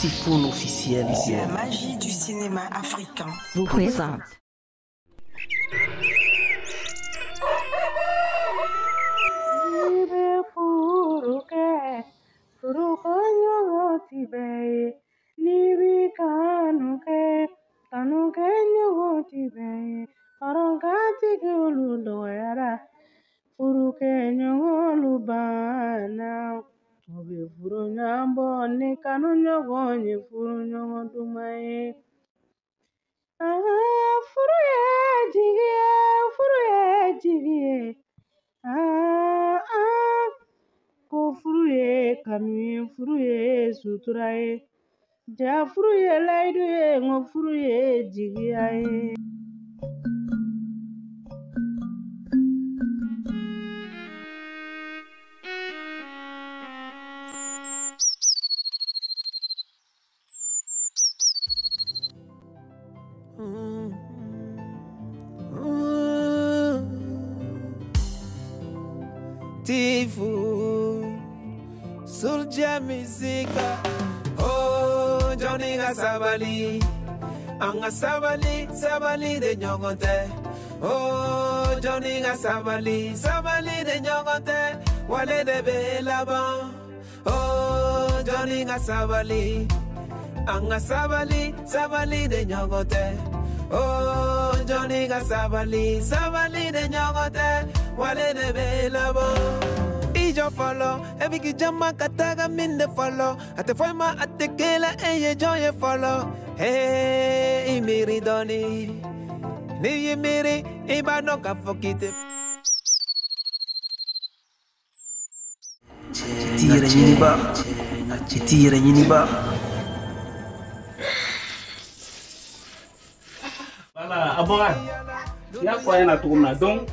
Tifoun officiel. La magie du cinéma africain vous présente. Sutura ye ja furu ye layidu ye n ko furu ye jigiya ye. Tifoun Soulja Musica. Oh, Johnny ga sabali, anga sabali, sabali de ɲɔgɔn tɛ. Oh, Johnny ga sabali, sabali de ɲɔgɔn tɛ, wale de bɛ laban. Oh, Johnny ga sabali, anga sabali, sabali de ɲɔgɔn tɛ. Oh, Johnny ga sabali, sabali de ɲɔgɔn tɛ, wale de bɛ laban. I jɔ fɔlɔ, e b'i k'i jama ka taga min de fɔlɔ, a tɛ foyi ma a tɛ kela e ye jɔn ye fɔlɔ. Hey, i miiri dɔɔni, n'i y'i miiri i b'a dɔn k'a fɔ k'i tɛ. I t'i yɛrɛ ɲini ba, i t'i yɛrɛ ɲini ba. Voilà, Aboubacar, i y'a fɔ a ɲɛna cogo min na donc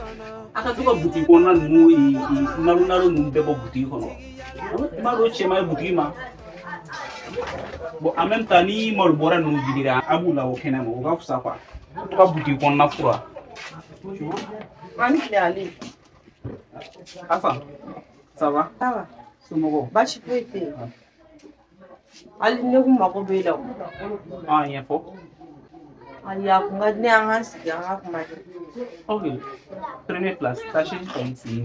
a ka to ka butigi kɔnɔna ninnu nalo nalo ninnu bɛɛ bɔ butigi kɔnɔ. I b'a dɔn cɛ ma ye butigi ma. Bon, en même temps ni malo bɔra ninnu videra a b'u labɔ kɛnɛ ma o ka fisa quoi. To ka butigi kɔnɔna fura. Ani tile Ali. Asan, ça va? Ça va. Somɔgɔw? Baasi foyi tɛ yen. Hali ne kun mako b'e la o. Ah, ɲɛfɔ. Ayi, a kun ka di ne ye an k'an sigi an ka kuma kɛ. Ok, prenez place. Tâchez ta ici.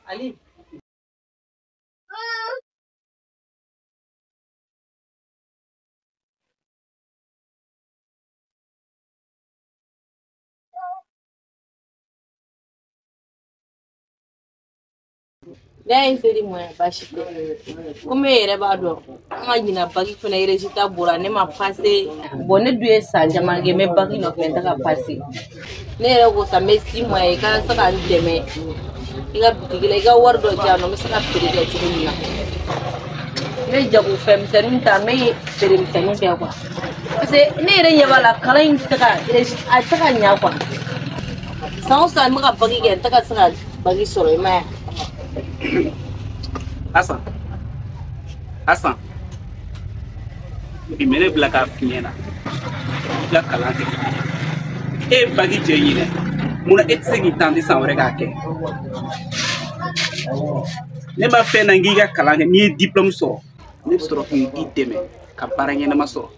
Ali. Ne ye n seri mɔ baasi tɛ komi e yɛrɛ b'a dɔn an ka ɲina baki fana résultat bɔra ne ma pase bon ne dun ye san caman kɛ n bɛ baki nɔfɛ n tɛ ka pase ne yɛrɛ ko sa n bɛ 6 mois ye i ka se ka n dɛmɛ i ka bitigi la i ka wari dɔ di yan nɔ n bɛ se ka feere kɛ cogo min na n bɛ jagofɛn misɛnninw ta n bɛ feere misɛnninw kɛ quoi parce que ne yɛrɛ ɲɛ b'a la kalan in tɛ ka a tɛ ka ɲa quoi san o san n bɛ ka baki kɛ n tɛ ka se ka baki sɔrɔ i ma ye. Asan, Asan, bi mɛ ne bila k'a f'i ɲɛna i ka kalan kɛ. E ye baki jɛ ɲinɛ, munna e tɛ se k'i tante san wɛrɛ k'a kɛ? Ne ma fɛn na n k'i ka kalan kɛ, n'i ye diplôme sɔrɔ, ne bɛ sɔrɔ k'i dɛmɛ ka baara ɲɛnama sɔrɔ.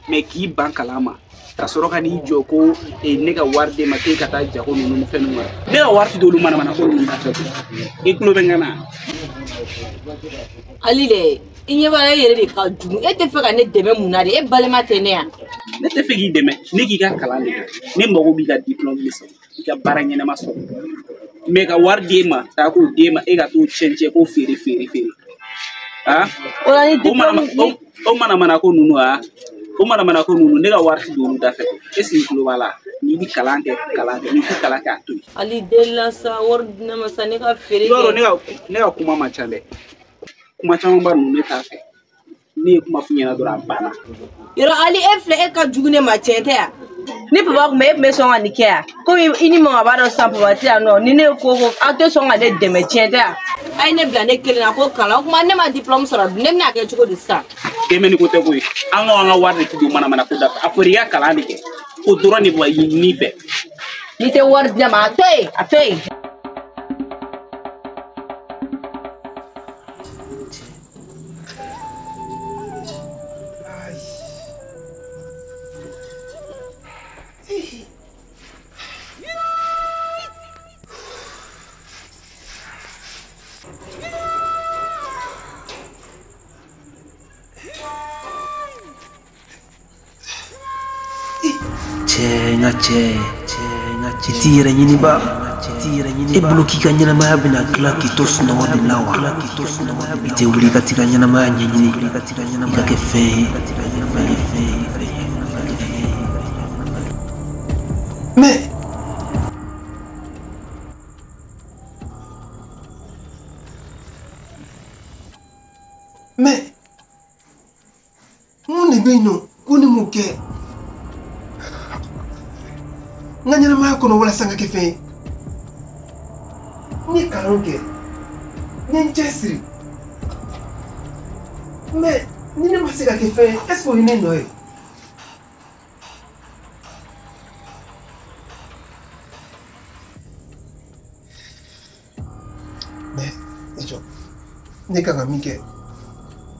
Mais k'i ban kalan ma, ka sɔrɔ ka n'i jɔ ko ne ka wari d'e ma k'e ka taa jago ninnu ni fɛn ninnu na. Ne ka wari ti d'olu manamana ko ninnu nɔfɛ koyi. I tulo bɛ n kan na? Ali dɛ, i ɲɛ b'a la e yɛrɛ de ka jugu. E tɛ fɛ ka ne dɛmɛ mun na de? E balima tɛ ne yan. Ne tɛ fɛ k'i dɛmɛ, ne k'i ka kalan de kɛ. Ne mago b'i ka diplôme de sɔrɔ, i ka baara ɲɛnama sɔrɔ. Mais ka wari d'e ma, taa k'o d'e ma, e ka t'o cɛn k'o feere feere feere. Ah? O la ni diplôme O manamana ko ninnu ah? O manamana ko ninnu ne ka wari ti don olu da fɛ. E sigi tulo b'a la, n'i bɛ kalan kɛ, kalan kɛ, n'i tɛ kalan kɛ a to yen. Ali deli la sa wari di ne ma sa ne ka feere I b'a dɔn kɛ. ne ka kuma man ca dɛ. Kuma camanba ninnu ne t'a fɛ. Ne ye kuma f'i ɲɛna dɔrɔn a banna. Yɔrɔ Ali e filɛ e ka jugu ne ma tiɲɛ tɛ yan. Ni papa kun bɛ e kun bɛ sɔn ka nin kɛ yan. Komi i ni mama b'a dɔn sisan papa tɛ yan nɔ ni ne ko ko aw tɛ sɔn ka ne dɛmɛ tiɲɛ tɛ yan. A ye ne bila ne kelen na ko kalan o kuma ne ma diplôme sɔrɔ dun ne bɛna kɛ cogo di sisan? Dɛmɛ ni ko tɛ koyi. An ka an ka wari de ti don manamana ko da fɛ. A fɔra i ka kalan de kɛ. O dɔrɔn de bɛ ɲini fɛ. N'i tɛ wari di ne ma, a to yen, a to yen. Cɛ n ka cɛ i t'i yɛrɛ ɲini ba e bolo k'i ka ɲɛnamaya bɛna dilan k'i to sunɔgɔ de la wa i tɛ wuli ka t'i ka ɲɛnamaya ɲɛɲini i ka kɛ fɛn ye. Mais mun de bɛ yen nɔ ko ne m'o kɛ n ka ɲɛnamaya kɔnɔ walasa n ka kɛ fɛn ye? N ye kalan kɛ, n ye n cɛsiri, mais ni ne ma se ka kɛ fɛn ye, est ce que o ye ne nɔ ye? Mais i jɔ, ne kan ka min kɛ,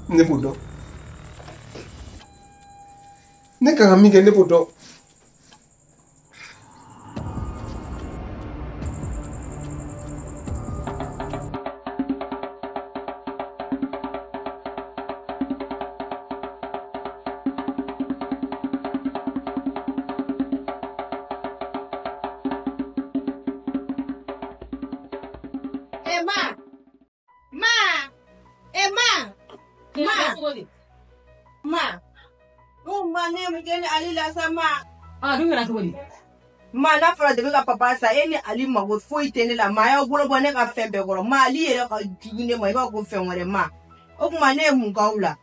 ne b'o dɔn. Ne kan ka min kɛ, ne b'o dɔn. Ma n'a fɔra de bɛ ka papa sa e ni Ali mago foyi tɛ ne la maa y'aw bolo bɔ ne ka fɛn bɛɛ kɔrɔ ma Ali yɛrɛ ka jugu ne ma i b'a ko fɛn wɛrɛ ma o tuma ne ye mun k'aw la.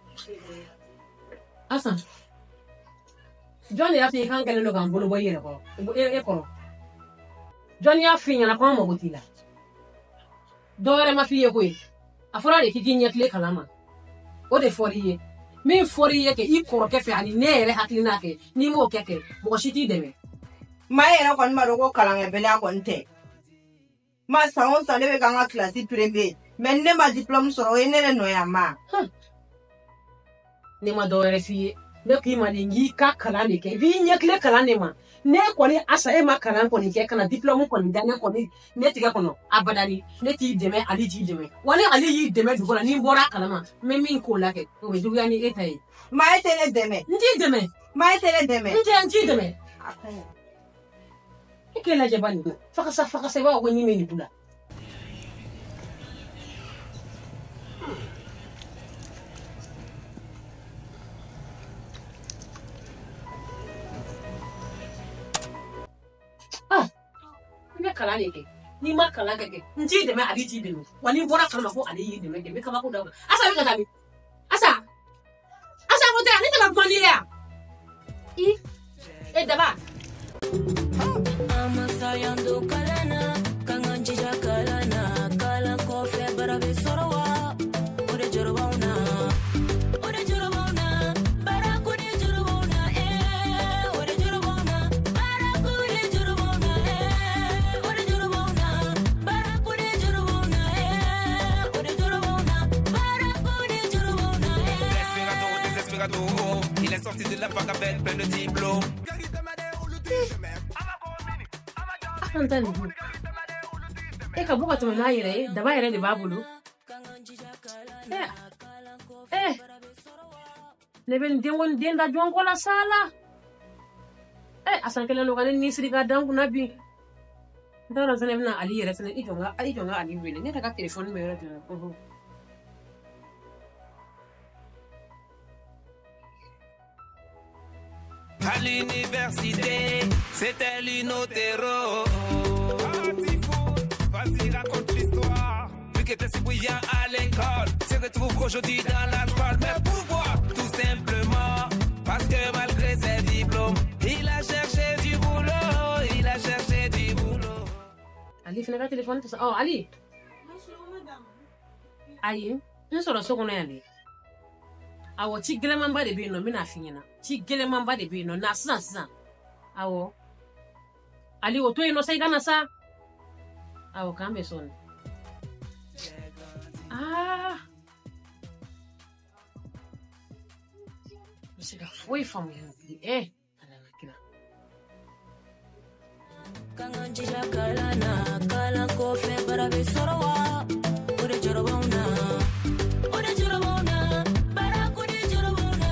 Asan jɔn de y'a f'i ye k'an kɛlen don k'an bolo bɔ i yɛrɛ kɔrɔ e kɔrɔ jɔn y'a f'i ɲɛna k'an mago t'i la dɔ wɛrɛ ma f'i ye koyi a fɔra de k'i k'i ɲɛtilen kalan ma o de fɔr'i ye min fɔr'i ye kɛ i kɔrɔkɛ fɛ ani ne yɛrɛ hakilina kɛ n'i m'o kɛ kɛ mɔgɔ si t'i dɛmɛ. Ma e yɛrɛ kɔni b'a dɔn ko kalankɛbaliya kɔni tɛ ma san o san ne bɛ k'an ka kilasi premier mais ne ma diplôme sɔrɔ o ye ne de nɔ ye a ma. Ne ma dɔ wɛrɛ f'i ye ne k'i ma de n k'i ka kalan de kɛ i b'i ɲɛtilen kalan de ma ne kɔni Asa e ma kalan kɔni kɛ ka na diplôme kɔni da ne kɔni ne tigɛ kɔnɔ abadani ne t'i dɛmɛ Ali t'i dɛmɛ wa ni Ali y'i dɛmɛ dugu la ni n bɔra a kalama n bɛ min k'o la kɛ o bɛ juguya ni e ta ye. Ma e tɛ ne dɛmɛ. N t'i dɛmɛ. Ma e tɛ ne dɛmɛ. N t'i dɛmɛ. E k'e lajɛ bani fakasa fakasa i b'a fɔ ko ɲimi bɛ nin la. Ah, i bɛ kalan de kɛ n'i ma kalan kɛ n t'i dɛmɛ Ale t'i dɛmɛ wa n'i bɔra kalama ko Ale y'i dɛmɛ kɛ n bɛ kabako da o kan. Asa bɛ ka taa min? Asa Asa ko tɛ ne tɛ ka kuma n'i ye yan. I e daba. Il est sorti de la fac avec plein de diplômes. E ka bɔ ka tɛmɛ n'a yɛrɛ ye daba yɛrɛ de b'a bolo. Ne bɛ nin den den da jɔn kɔ la sa la. A san kelen don ka ne ni siri ka dan kunna bi. N t'a dɔn fɛnɛ bɛna Ali yɛrɛ fɛnɛ i jɔ n ka Ali wele ne yɛrɛ ka telefɔni bɛ yɔrɔ jumɛn. À l'université, c'était l'inotero. Vas-y, raconte l'histoire. Lui qui était si brillant à l'école se retrouve aujourd'hui dans l'alcool. Mais pourquoi? Tout simplement parce que malgré ses diplômes, il a cherché du boulot. Il a cherché du boulot. Ali fana ka téléphone tɛ sɔn. Oh, Ali. Ayi, n sɔrɔ so kɔnɔ yan de. Awɔ, ci gɛlɛmanba de bɛ yen nɔ, n bɛna f'i ɲɛna. Ci gɛlɛmanba de bɛ yen nɔ, na sisan sisan. Awɔ. Ali, o to yen nɔ sa, i ka na sa. Awɔ, k'an bɛn sɔɔni. Aa! N bɛ se ka foyi faamuya bi. Ala la kira. K'an k'an jija kalan na, kalan kɔfɛ baara bɛ sɔrɔ wa? O de jɔrɔ b'anw na. O de jɔrɔ b'anw na. Baara ko de jɔrɔ b'anw na.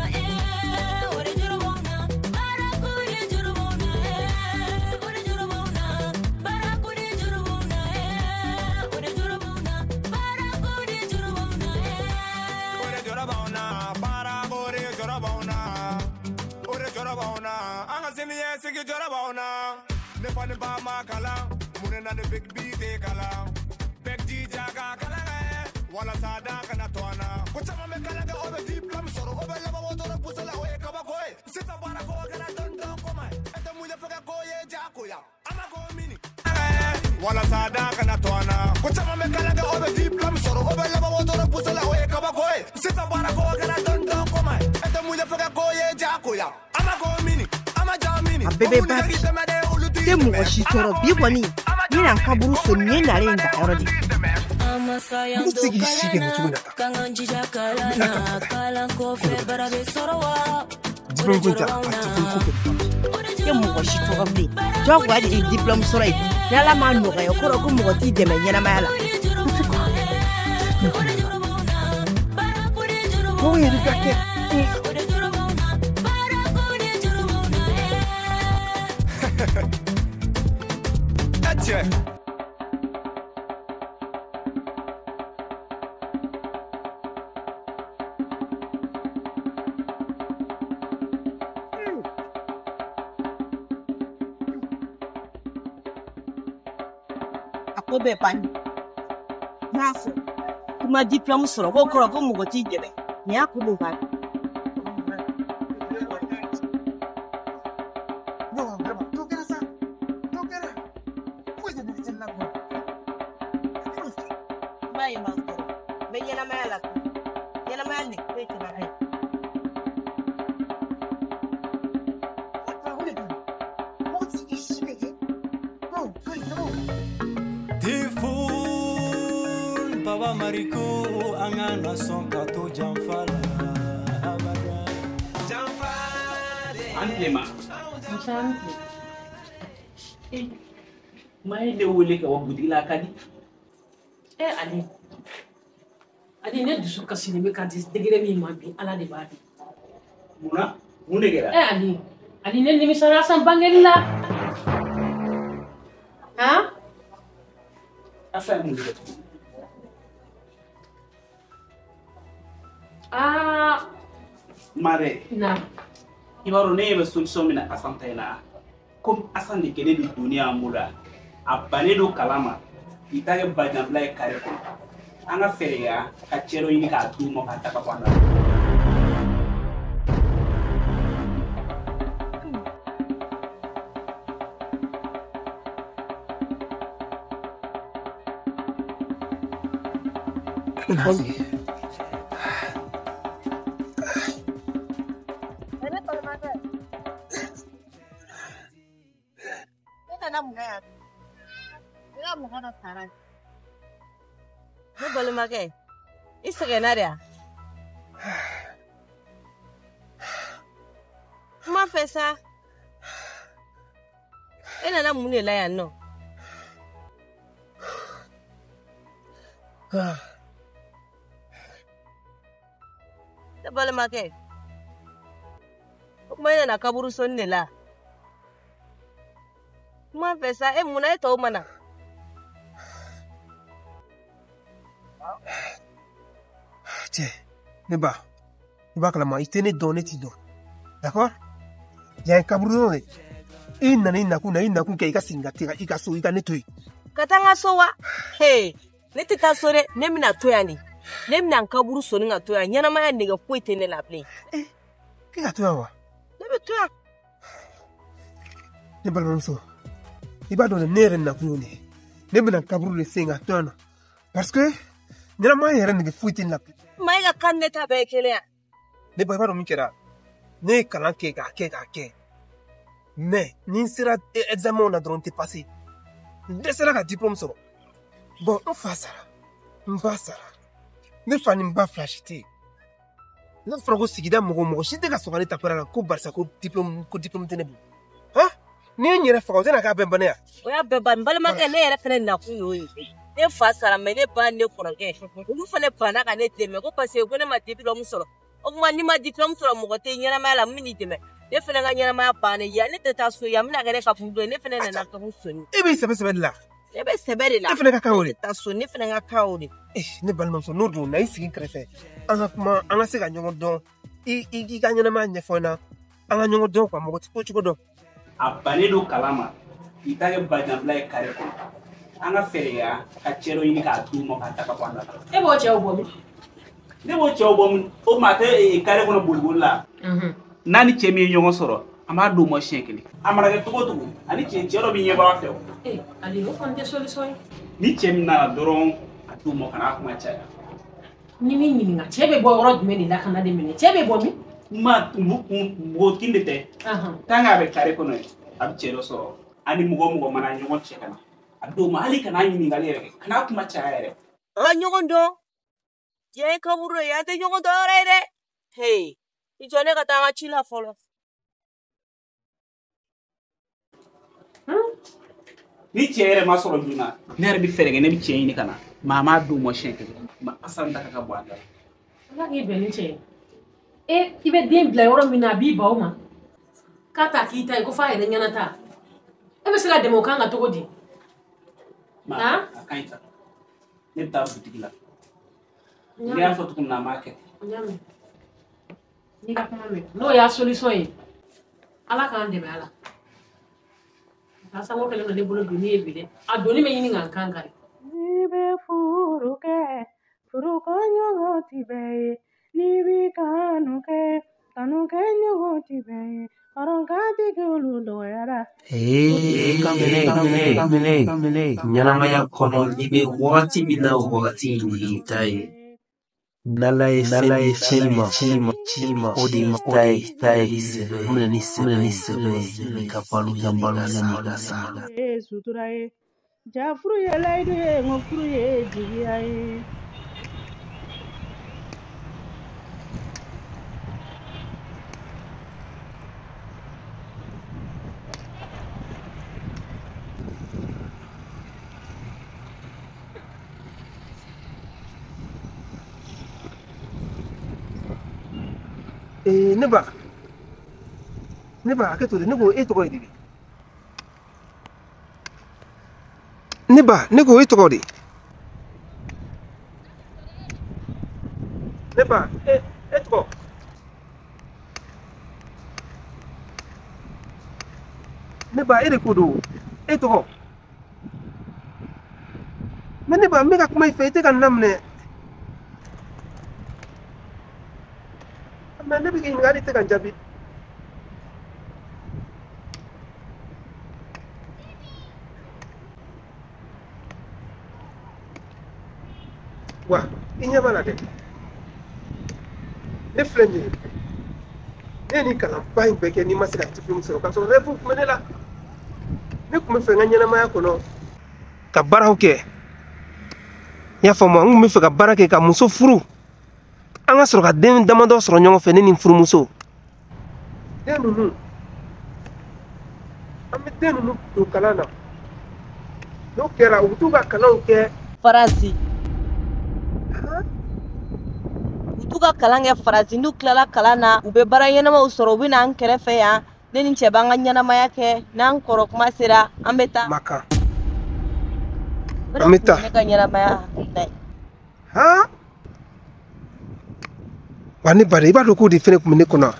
O de jɔrɔ b'anw na. Baara ko de jɔrɔ b'anw na. O de jɔrɔ b'anw na. Baara ko de jɔrɔ b'anw na. O de jɔrɔ b'anw na. Baara ko de jɔrɔ b'anw na. O de jɔrɔ b'anw na. Baara ko de jɔrɔ b'anw na. O de jɔrɔ b'anw na. An ka siniɲɛsigi jɔrɔ b'anw na. Ne fa ni ba ma kalan, mun na ni Big B tɛ kalan? Bɛɛ jija ka kalan kɛ, walasa dan kana to an na. Ko caman bɛ kalan kɛ, o bɛ diplôme sɔrɔ, o bɛ laban wotoro pousser la, o ye kabako ye. Sisan baara ko kɛra dɔɔni ko ma ye. E tɛ mun ye fɛ ka ko ye diyagoya. An ma ko mini. Walasa dan kana to an na. Ko caman bɛ kalan kɛ, o bɛ diplôme sɔrɔ, o bɛ laban wotoro pousser la, o ye kabako ye. Sisan baara ko kɛra dɔɔni ko ma ye. E tɛ mun ye fɛ ka ko ye diyagoya. An ma ko mini, an ma ja mini. A bɛɛ bɛ ba bi. Tɛ mɔgɔ si tɔɔrɔ bi kɔni, n bɛna n kaburu soni, n ye nare in dagayɔrɔ de. An Ne tɛ se k'i si kɛ nin cogo in na tan. K'an k'an jija kalan na, kalan kɔfɛ baara bɛ sɔrɔ wa? Diplôme ko in tɛ, a tɛ foyi ko kɛ. Tɛ mɔgɔ si tɔɔrɔ bilen. Jagoya de ye diplôme sɔrɔ ye. Ni Ala m'a nɔgɔya, o kɔrɔ ko mɔgɔ t'i dɛmɛ ɲɛnamaya la. Ko yɛrɛ ka kɛ. Cɛ. A ko bɛɛ banni. N'a fɔ k'i ma diplôme sɔrɔ, k'o kɔrɔ ko mɔgɔ t'i dɛmɛ. Nin y'a ko bɛɛ banni. Non, vraiment, dɔ kɛra sa. Dɔ kɛra. Foyi tɛ denmisɛnnin la quoi. I b'a ye ma sɔrɔ. N bɛ ɲɛnamaya la. Ɲɛnamaya nege foyi tɛ n na bilen. O de don. Mɔgɔ tɛ se k'i si bɛɛ kɛ. Non, to yen, c'est bon. Tifun Baba Mariko, an ka na sɔn ka to janfa la abada. Janfa de. An tile ma. Musa, an tile. Ma ye ne wele ka bɔ butigi la, a ka di. Ali. Ali, ne dusu kasilen bɛ ka di degré min ma bi, Ala de b'a dɔn. Munna? Mun de kɛra? Ali. Ali, ne nimisara Asan bangeli la. Han? Asan ye mun de kɛ tuguni? Aa. Mare. Na. I b'a dɔn ne ɲɛ bɛ solution min na Asan ta in na. Komi Asan de kɛlen bɛ doni y'an bolo yan. A bannen don kalan ma. K'i ta kɛ bajanbila ye kare kɔnɔ. An ka fɛɛrɛ kɛ ka cɛ dɔ ɲini k'a d'u ma k'a ta ka bɔ a la. Ne balimakɛ. Ne nana mun na yan? Ne ka mɔgɔ dɔ sara. Ne balimakɛ, i sɛgɛnna de wa? Kuma fɛ sa. E nana mun de la yan nɔ? Ne balimakɛ, o kuma e nana kaburu soni de la. Kuma fɛ sa, e munna e tɔw ma na? Cɛ, ne ba, i b'a kalama, i tɛ ne dɔn, ne t'i dɔn. D'accord? Yan ye kaburu dɔn de. I nana i nakun na, i nakun kɛ, i ka segin ka taa i ka so, i ka ne to yen. Ka taa n ka so wa? He, ne tɛ taa so dɛ, ne bɛna to yan de. Ne bɛna n kaburu soni ka to yan. Ɲɛnamaya nege foyi tɛ ne la bilen. K'i ka to yan wa? Ne bɛ to yan. Ne balimamuso, i b'a dɔn dɛ, ne yɛrɛ nakun y'o de ye. Ne bɛna n kaburu de sen ka to yan nɔ. Parce que ɲɛnamaya yɛrɛ nege foyi tɛ ne la bilen. Ma e ka kan ne ta bɛɛ ye kelen ya. Ne ba i b'a dɔn min kɛra? Ne ye kalan kɛ k'a kɛ k'a kɛ. Mais ni n sera examen na dɔrɔn n tɛ passer. N dɛsɛra ka diplôme sɔrɔ. Bon, n fa sara. N ba sara. Ne fa ni n ba fila si tɛ yen. N'a fɔra ko sigida mɔgɔ mɔgɔ si tɛ ka sɔn ka ne ta baara la ko barisa ko diplôme tɛ ne bolo. Han? Ni ye n yɛrɛ faga o tɛna k'a bɛɛ bannen ya? O y'a bɛɛ ban. N balimakɛ ne yɛrɛ fɛnɛ nakun y'o ye. Ne fa sara mais ne ba ni ne kɔrɔkɛ olu fɛnɛ banna ka ne dɛmɛ ko parce que ko ne ma diplôme sɔrɔ. O tuma n'i ma diplôme sɔrɔ mɔgɔ tɛ ɲɛnamaya la min b'i dɛmɛ. Ne fɛnɛ ka ɲɛnamaya bannen yan ne tɛ taa so yan bɛna kɛ ne ka kungo ye ne fɛnɛ nana ka soni. E b'i sɛbɛ sɛbɛ de la. Ne bɛ sɛbɛ de la. E fɛnɛ ka kan o de. Ne tɛ taa so ne fɛnɛ ka kan o de. Ne balimamuso n'o don na i sigi n kɛrɛfɛ an ka kuma an ka se ka ɲɔgɔn dɔn i ka ɲɛnamaya ɲɛfɔ n na an ka ɲɔgɔn dɔn quoi mɔgɔ tɛ ko cogo dɔn. A bannen don kalan ma k'i ta kɛ bajanbila ye kare kɔnɔ an ka fɛɛrɛ kɛ ka cɛ dɔ ɲini k'a d'u ma k'a ta ka bɔ an da la. E b'o cɛw bɔ min? Ne b'o cɛw bɔ min o maa tɛ kare kɔnɔ boliboli la. N'a ni cɛ min ye ɲɔgɔn sɔrɔ an b'a d'o ma siɲɛ kelen a mana kɛ cogo o cogo ani cɛ dɔ bɛ ɲɛbɔ a fɛ o. Ali o kɔni tɛ solution ye. Ni cɛ min nana dɔrɔn a d'o ma kana kuma caya. Ni min ɲininka cɛ bɛ bɔ yɔrɔ jumɛn de la ka na de minɛ cɛ bɛ bɔ min? Ma npogotiginin de tɛ. Tant que a bɛ kare kɔnɔ yen a bɛ cɛ dɔ sɔrɔ ani mɔgɔ o mɔgɔ mana ɲɔgɔn cɛ ka na a d'o ma hali kana ɲininkali yɛrɛ kɛ kana kuma caya yɛrɛ. An ka ɲɔgɔn dɔn diɲɛ ye kaburu ye an tɛ ɲɔgɔn dɔn yɔrɔ ye dɛ. Hey, i jɔ ne ka taa an ka ci la fɔlɔ. Ni cɛ yɛrɛ ma sɔrɔ joona ne yɛrɛ bɛ fɛɛrɛ kɛ ne bɛ cɛ ɲini ka na maa m'a d'o ma siɲɛ kelen ma Asan ta ka bɔ a da la. Ala k'i bɛn ni cɛ ye. E i bɛ den bila yɔrɔ min na a b'i ban o ma k'a ta k'i ta ye ko f'a yɛrɛ ɲɛna ta e bɛ se ka dɛmɛ o kan ka cogo di? Ma a ka ɲi sa ne bɛ taa butigi la ne y'a fɔ cogo min na a m'a kɛ. N y'a mɛn n'i ka kuma mɛn n'o y'a solution ye ala k'an dɛmɛ a la. Karisa ko kɛlen don ne bolo doni ye bi dɛ a doni bɛ ɲini ka n kan kari. N'i bɛ furu kɛ furu ko ɲɔgɔn ti bɛɛ ye n'i b'i kanu kɛ kanu kɛ ɲɔgɔn ti bɛɛ ye hɔrɔnkantigi olu dɔgɔyara. Kamalen ɲɛnamaya kɔnɔ i bɛ wagati min na o wagati in de y'i ta ye. N'Ala ye fɛn ci ma o de y'i ta ye sɛbɛ ni sɛbɛ ye ka balo yanni ka sa. Sutura ye ja furu ye layidu ye n ko furu ye jigiya ye. Ne ba hakɛ to de ne ko e tɔgɔ ye di de? Ne ba ne ko e tɔgɔ de? Ne ba e tɔgɔ? Ne ba e de ko don e tɔgɔ? Mais ne ba n bɛ ka kuma i fɛ i tɛ ka n laminɛ. Mais ne bɛ k'i ɲininka hali i tɛ ka n jaabi. Wa i ɲɛ b'a la dɛ ne filɛ nin ye ne ye nin kalanba in bɛɛ kɛ n'i ma se ka diplôme sɔrɔ k'a sɔrɔ rêve tun bɛ ne la ne tun bɛ fɛ n ka ɲɛnamaya kɔnɔ ka baaraw kɛ i y'a faamu n tun bɛ fɛ ka baara kɛ ka muso furu an ka sɔrɔ ka den damadɔ sɔrɔ ɲɔgɔn fɛ ne ni n furumuso den ninnu an bɛ den ninnu don kalan na n'o kɛra u bɛ t'u ka kalanw kɛ Faransi. U t'u ka kalan kɛ Faransi n'u tilala kalan na u bɛ baara ɲɛnamaw sɔrɔ u bɛ n'an kɛrɛfɛ yan ne ni cɛ b'an ka ɲɛnamaya kɛ n'an kɔrɔ kuma sera an bɛ taa. Makan. An bɛ taa. Ne ka ɲɛnamaya hakilina ye. Han? Wa ne ba de i b'a dɔn k'o de fɛnɛ tun bɛ ne kɔnɔ.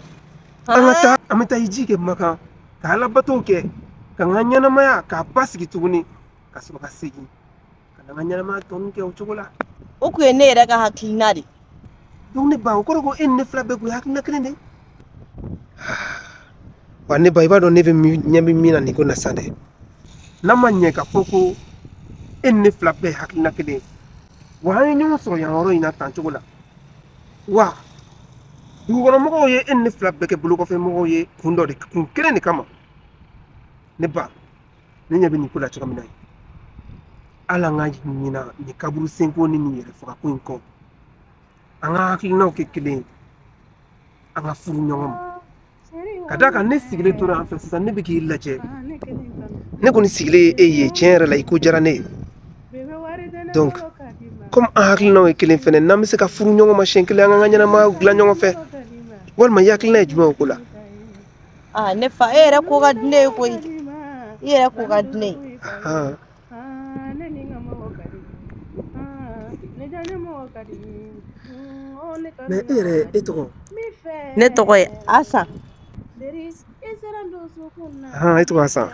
An ka taa an bɛ taa i ji kɛ Makan ka alabatow kɛ ka n ka ɲɛnamaya k'a basigi tuguni ka sɔrɔ ka segin ka na n ka ɲɛnamaya tɔ ninnu kɛ o cogo la. O kun ye ne yɛrɛ ka hakilina de. Donc ne ba o kɔrɔ ko e ni ne fila bɛɛ kun ye hakilina kelen de ye. Wa ne ba i b'a dɔn ne bɛ ɲɛ bɛ min na nin ko na sa dɛ. N'a ma ɲɛ k'a fɔ ko e ni ne fila bɛɛ ye hakilina kelen ye. Wa an ye ɲɔgɔn sɔrɔ yan yɔrɔ in na tan cogo la. Wa Dugukɔnɔmɔgɔw ye e ni ne fila bɛɛ kɛ bolokɔfɛmɔgɔw ye kun dɔ de kun kelen de kama. Ne ba, ne ɲɛ bɛ nin ko la cogo min na, hali an ka ɲina nin kaburu senko ni nin yɛrɛ fagako in kɔ, an ka hakilinaw kɛ kelen ye, an ka furu ɲɔgɔn ma. Ka d'a kan ne sigilen tora an fɛ sisan, ne bɛ k'i lajɛ, ne kɔni sigilen ye e ye, tiɲɛ yɛrɛ la i ko diyara ne ye. Donc comme an hakilinaw ye kelen fɛnɛ, n'an bɛ se ka furu ɲɔgɔn ma siɲɛ kelen, an k'an ka ɲɛnamaya dilan ɲɔgɔn fɛ. Walima i hakilina ye jumɛn ye o ko la? Aa ne fa, e yɛrɛ ko ka di ne ye koyi, i yɛrɛ ko ka di ne ye. Mais e yɛrɛ, e tɔgɔ? Ne tɔgɔ ye Asan. E tɔgɔ Asan.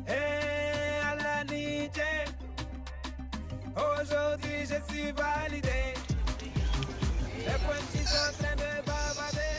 Hey, Allah ni ce, aujourd'hui je suis validé. Les pointis sont en train de bavarder.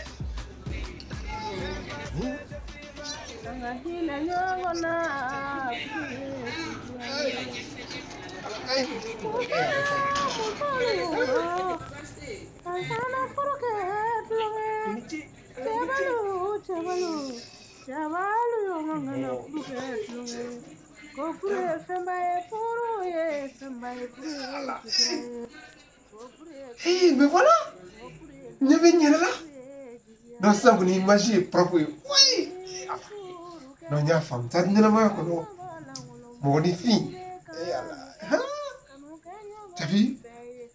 Hey, me voilà! Ne bɛ n yɛrɛ la. Non, sisan kɔni image ye propre ye. Oui! Non, n y'a faamu. Sa ɲɛnamaya kɔnɔ, mɔgɔninfin. Eh Allah. T'as vu?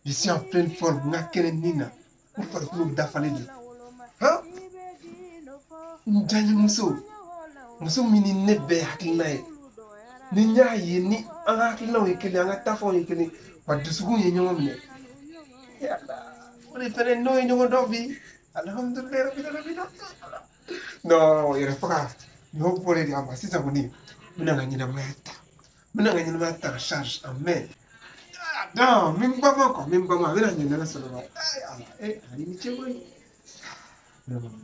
Je suis en pleine forme. N ka kɛnɛ nin na. N farikolo dafalen don. Han? N diyaɲɛmuso. Muso min ni ne bɛɛ hakilina ye. Ni n y'a ye ni an ka hakilinaw ye kelen, an ka taafɔw ye kelen, wa dusukun ye ɲɔgɔn minɛ. Eh Allah. O de fɛnɛ n'o ye ɲɔgɔn dɔn bi. Alhamdulilayi rabbil alamin. Non, yɛrɛ faga n'o bɔlen de a ma sisan kɔni, n bɛna n ka ɲɛnamaya ta. N bɛna n ka ɲɛnamaya ta en charge en main. Non, n bɛ n banban quoi, n bɛ n banban, a bɛna ɲɛ n'Ala sɔnna ma. Eh Allah, eh ani ni ce koyi. Non, non, non.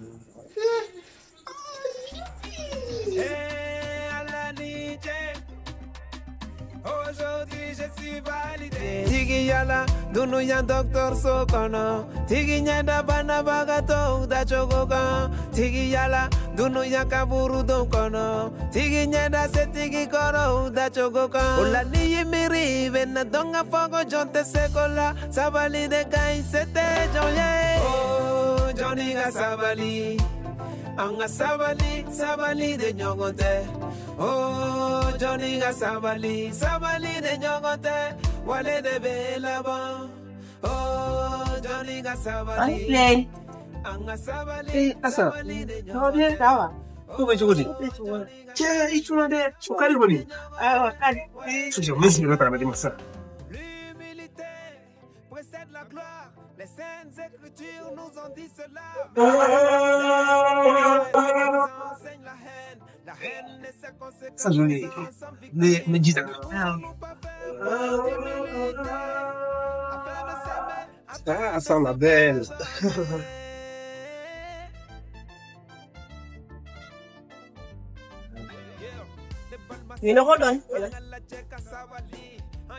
Eh Allah ni ce, aujourd'hui je suis validé. Tigi yala, dunuya docteur so kɔnɔ. Tigi ɲɛda banabagatɔw da cogo kan. Tigi yala, dunuya kaburu don kɔnɔ. Tigi ɲɛda setigi kɔrɔw da cogo kan. O la n'i y'i miiri i bɛ na dɔn k'a fɔ ko jɔn tɛ se ko la. Sabali de ka ɲi, se tɛ jɔn ye. Oh, jɔnni ka sabali. An ka sabali, sabali de ɲɔgɔn tɛ. Oh, jɔnni ka sabali, sabali de ɲɔgɔn tɛ. Wale de bɛ laban. Oh, jɔnni ka sabali. An ka sabali, Eh, Asan, sabali de ça va bien? Ça va. Ko bɛ cogo di? Cɛ, i cunna dɛ. O ka di kɔni. Ayiwa, ka di. Jɔ, n bɛ sigiyɔrɔ ta ka na d'i ma sisan. L'humilité précède la gloire. Les saintes écritures nous ont dit cela. Enseigne la haine, la haine et ses conséquences. Sisan jɔ ne n bɛ ji ta. Ah, Asan la belle. Minɔgɔ dɔɔni. I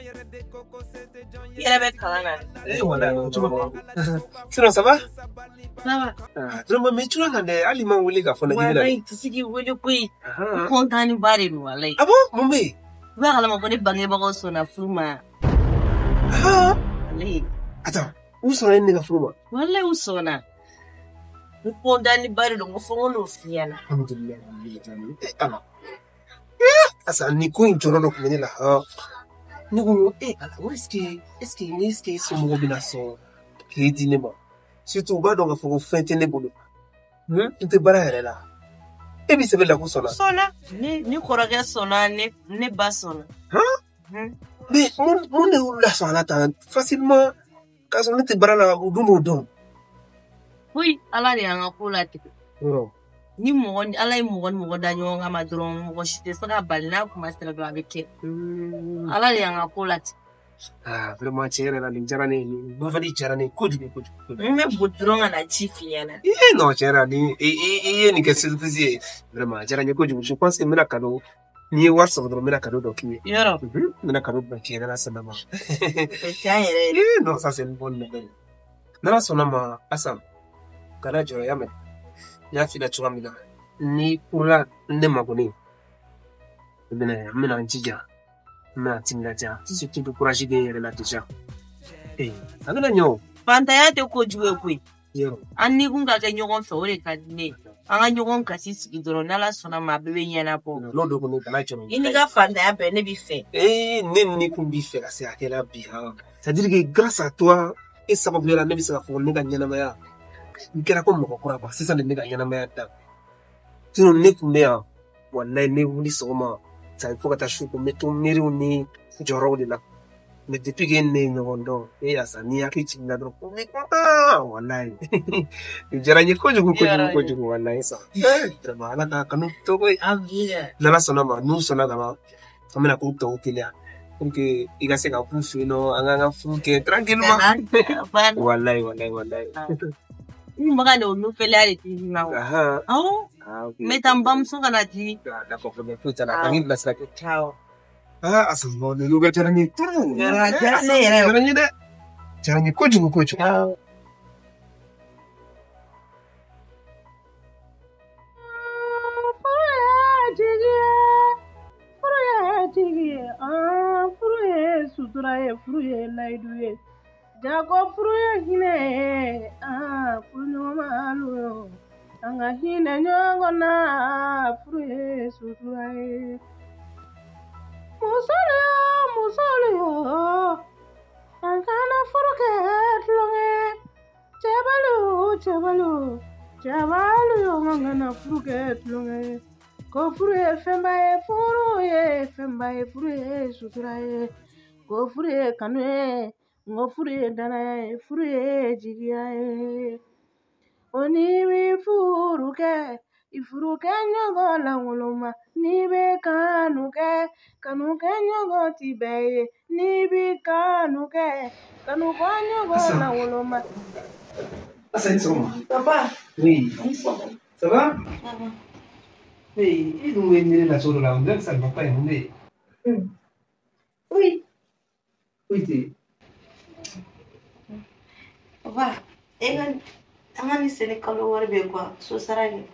yɛrɛ bɛ kalan na. Eh, wala, cogo. Sinon, ça va? Ça va. Ah, vraiment, mais tu l'as dɛ, hali ma wele k'a fɔ ne k'i bɛna. Walayi, tɛ se k'i wele koyi. N kɔntanni ba de don walayi. Ah bon? Mun bɛ yen? I b'a kalama ko ne bangebagaw sɔnna furu ma. Ah! Walayi. Attends, u sɔnna e ni ne ka furu ma? Walayi, u sɔnna. N kɔntanni ba de don, ko fo n ko n'o f'i ɲɛna. Alhamdulilayi, rabbil Eh, ala. Asa, nin ko in jɔrɔ dɔ tun bɛ ne la. Han. Ne ko, eh, ala, ko est-ce que e somɔgɔw bɛna sɔn k'e di ne ma? Surtout, u b'a dɔn k'a fɔ ko fɛn tɛ ne bolo. N tɛ baara yɛrɛ la. E b'i sɛbɛ la ko sɔnna. Sɔnna. Ne kɔrɔkɛ sɔnna, ne ba sɔnna. Han? Mais mun de y'olu lasɔn a la tan facilement k'a sɔrɔ ne tɛ baara la, u dun b'o dɔn. Koyi, Ala de y'an ka ko latigɛ. Yɔrɔ. Ni mɔgɔ ni Ala ye mɔgɔ ni mɔgɔ da ɲɔgɔn kama dɔrɔn, mɔgɔ si tɛ se ka bali n'a kuma sera dɔrɔn a bɛ kɛ. Ala de y'an ka ko latigɛ. Ah, vraiment tiɲɛ yɛrɛ la nin diyara ne ye, nin nouvelle diyara ne ye kojugu kojugu. N bɛ boli dɔrɔn ka na ci f'i ɲɛna. Eh non, tiɲɛ yɛrɛ la ni i ye nin kɛ surprise ye, vraiment a diyara n ye kojugu. Je pense que n bɛna cadeau, n'i ye wari sɔrɔ dɔrɔn n bɛna cadeau dɔ k'i ye. Yɔrɔ. N bɛna cadeau dɔ k'i ye n'Ala sɔnna ma. O diya n yɛrɛ ye. Eh non, ça c'est une bonne nouvelle. N'Ala sɔnna ma, Asan, kana jɔrɔ, y'a mɛn. N y'a f'i la cogoya min na, n'i furula ne ma kɔni, n bɛna n jija, n bɛna timinadiya, surtout bɛ courage de yɛrɛ la déjà. Eh, a bɛna ɲɛ o. Fantanya tɛ kojugu ye koyi. Yɔrɔ. An ni kun ka kɛ ɲɔgɔn fɛ, o de ka di ne ye. An ka ɲɔgɔn gasi sigi dɔrɔn, n'Ala sɔnna ma a bɛɛ bɛ ɲɛnabɔ. N'o don kɔni, kana jɔrɔ. I n'i ka fantanya bɛɛ, ne b'i fɛ. Eh, ne ni kun b'i fɛ ka se hakɛ la bi han. C'est-à-dire que grâce à toi, e sababuya la ne bɛ se k'a fɔ ne ka ɲɛnamaya n kɛra ko mɔgɔ kura quoi. Sisan de ne ka ɲɛnamaya da. Sinon ne kun bɛ yan, walayi ne wuli sɔgɔma, ça fo ka taa su ko n bɛ to miiriw ni jɔyɔrɔw de la. Mais depuis que ne ye ɲɔgɔn dɔn, e y'a sa n'i hakili jiginna dɔrɔn ko n bɛ content, walayi. Nin diyara n ye kojugu kojugu kojugu, walayi sa. Vraiment Ala k'a kanu to koyi. N'Ala sɔnna ma, n'u sɔnna ka ban, an bɛna ko tɔw teliya. Pour que i ka se ka k'u fɛ yen nɔ, an k'an ka furu kɛ tranquillement. Walayi walayi walayi. N maga de o nufɛla de ti na o. Awɔ. N bɛ taa n bamuso ka na di. D'accord, problème foyi t'a la. Ka n bilasira kɛ. Awɔ. Ah, Asan, bon, nin nouvelle diyara n ye trop. A diyara ne yɛrɛ ye. Diyara n ye dɛ. Diyara n ye kojugu kojugu. Awɔ. Furu ye jigi ye, furu ye sutura ye, furu ye layidu ye. Jago furu ye hinɛ ye, furu ɲɔgɔnmalu yo. An ka hinɛ ɲɔgɔn na, furu ye sutura ye. Musolu yo, musolu yo, an kana furu kɛ tulonkɛ. Cɛbalu, cɛbalu, cɛbalu yo, an kana furu kɛ tulonkɛ ye. Ko furu ye fɛnba ye, furu ye fɛnba ye, furu ye sutura ye. Ko furu ye kanu ye, n ko furu ye danaya ye, furu ye jigiya ye. O n'i bɛ furu kɛ, i furu kɛ ɲɔgɔn lankolon ma. N'i bɛ kanu kɛ, kanu kɛ ɲɔgɔn ti bɛɛ ye. N'i bɛ kanu kɛ, kanu kɛ ɲɔgɔn lankolon ma. Asa, i ni sɔgɔma. Papa. Oui. I ni sɔgɔma. Ça va? Ça va. Mais i dun bɛ miiri la cogo dɔ la, on dirait que ça ne va pas, mun bɛ yen? Oui. Foyi tɛ yen. Papa, e ka an ka nin seli kalo wari bɛ quoi, so sara de.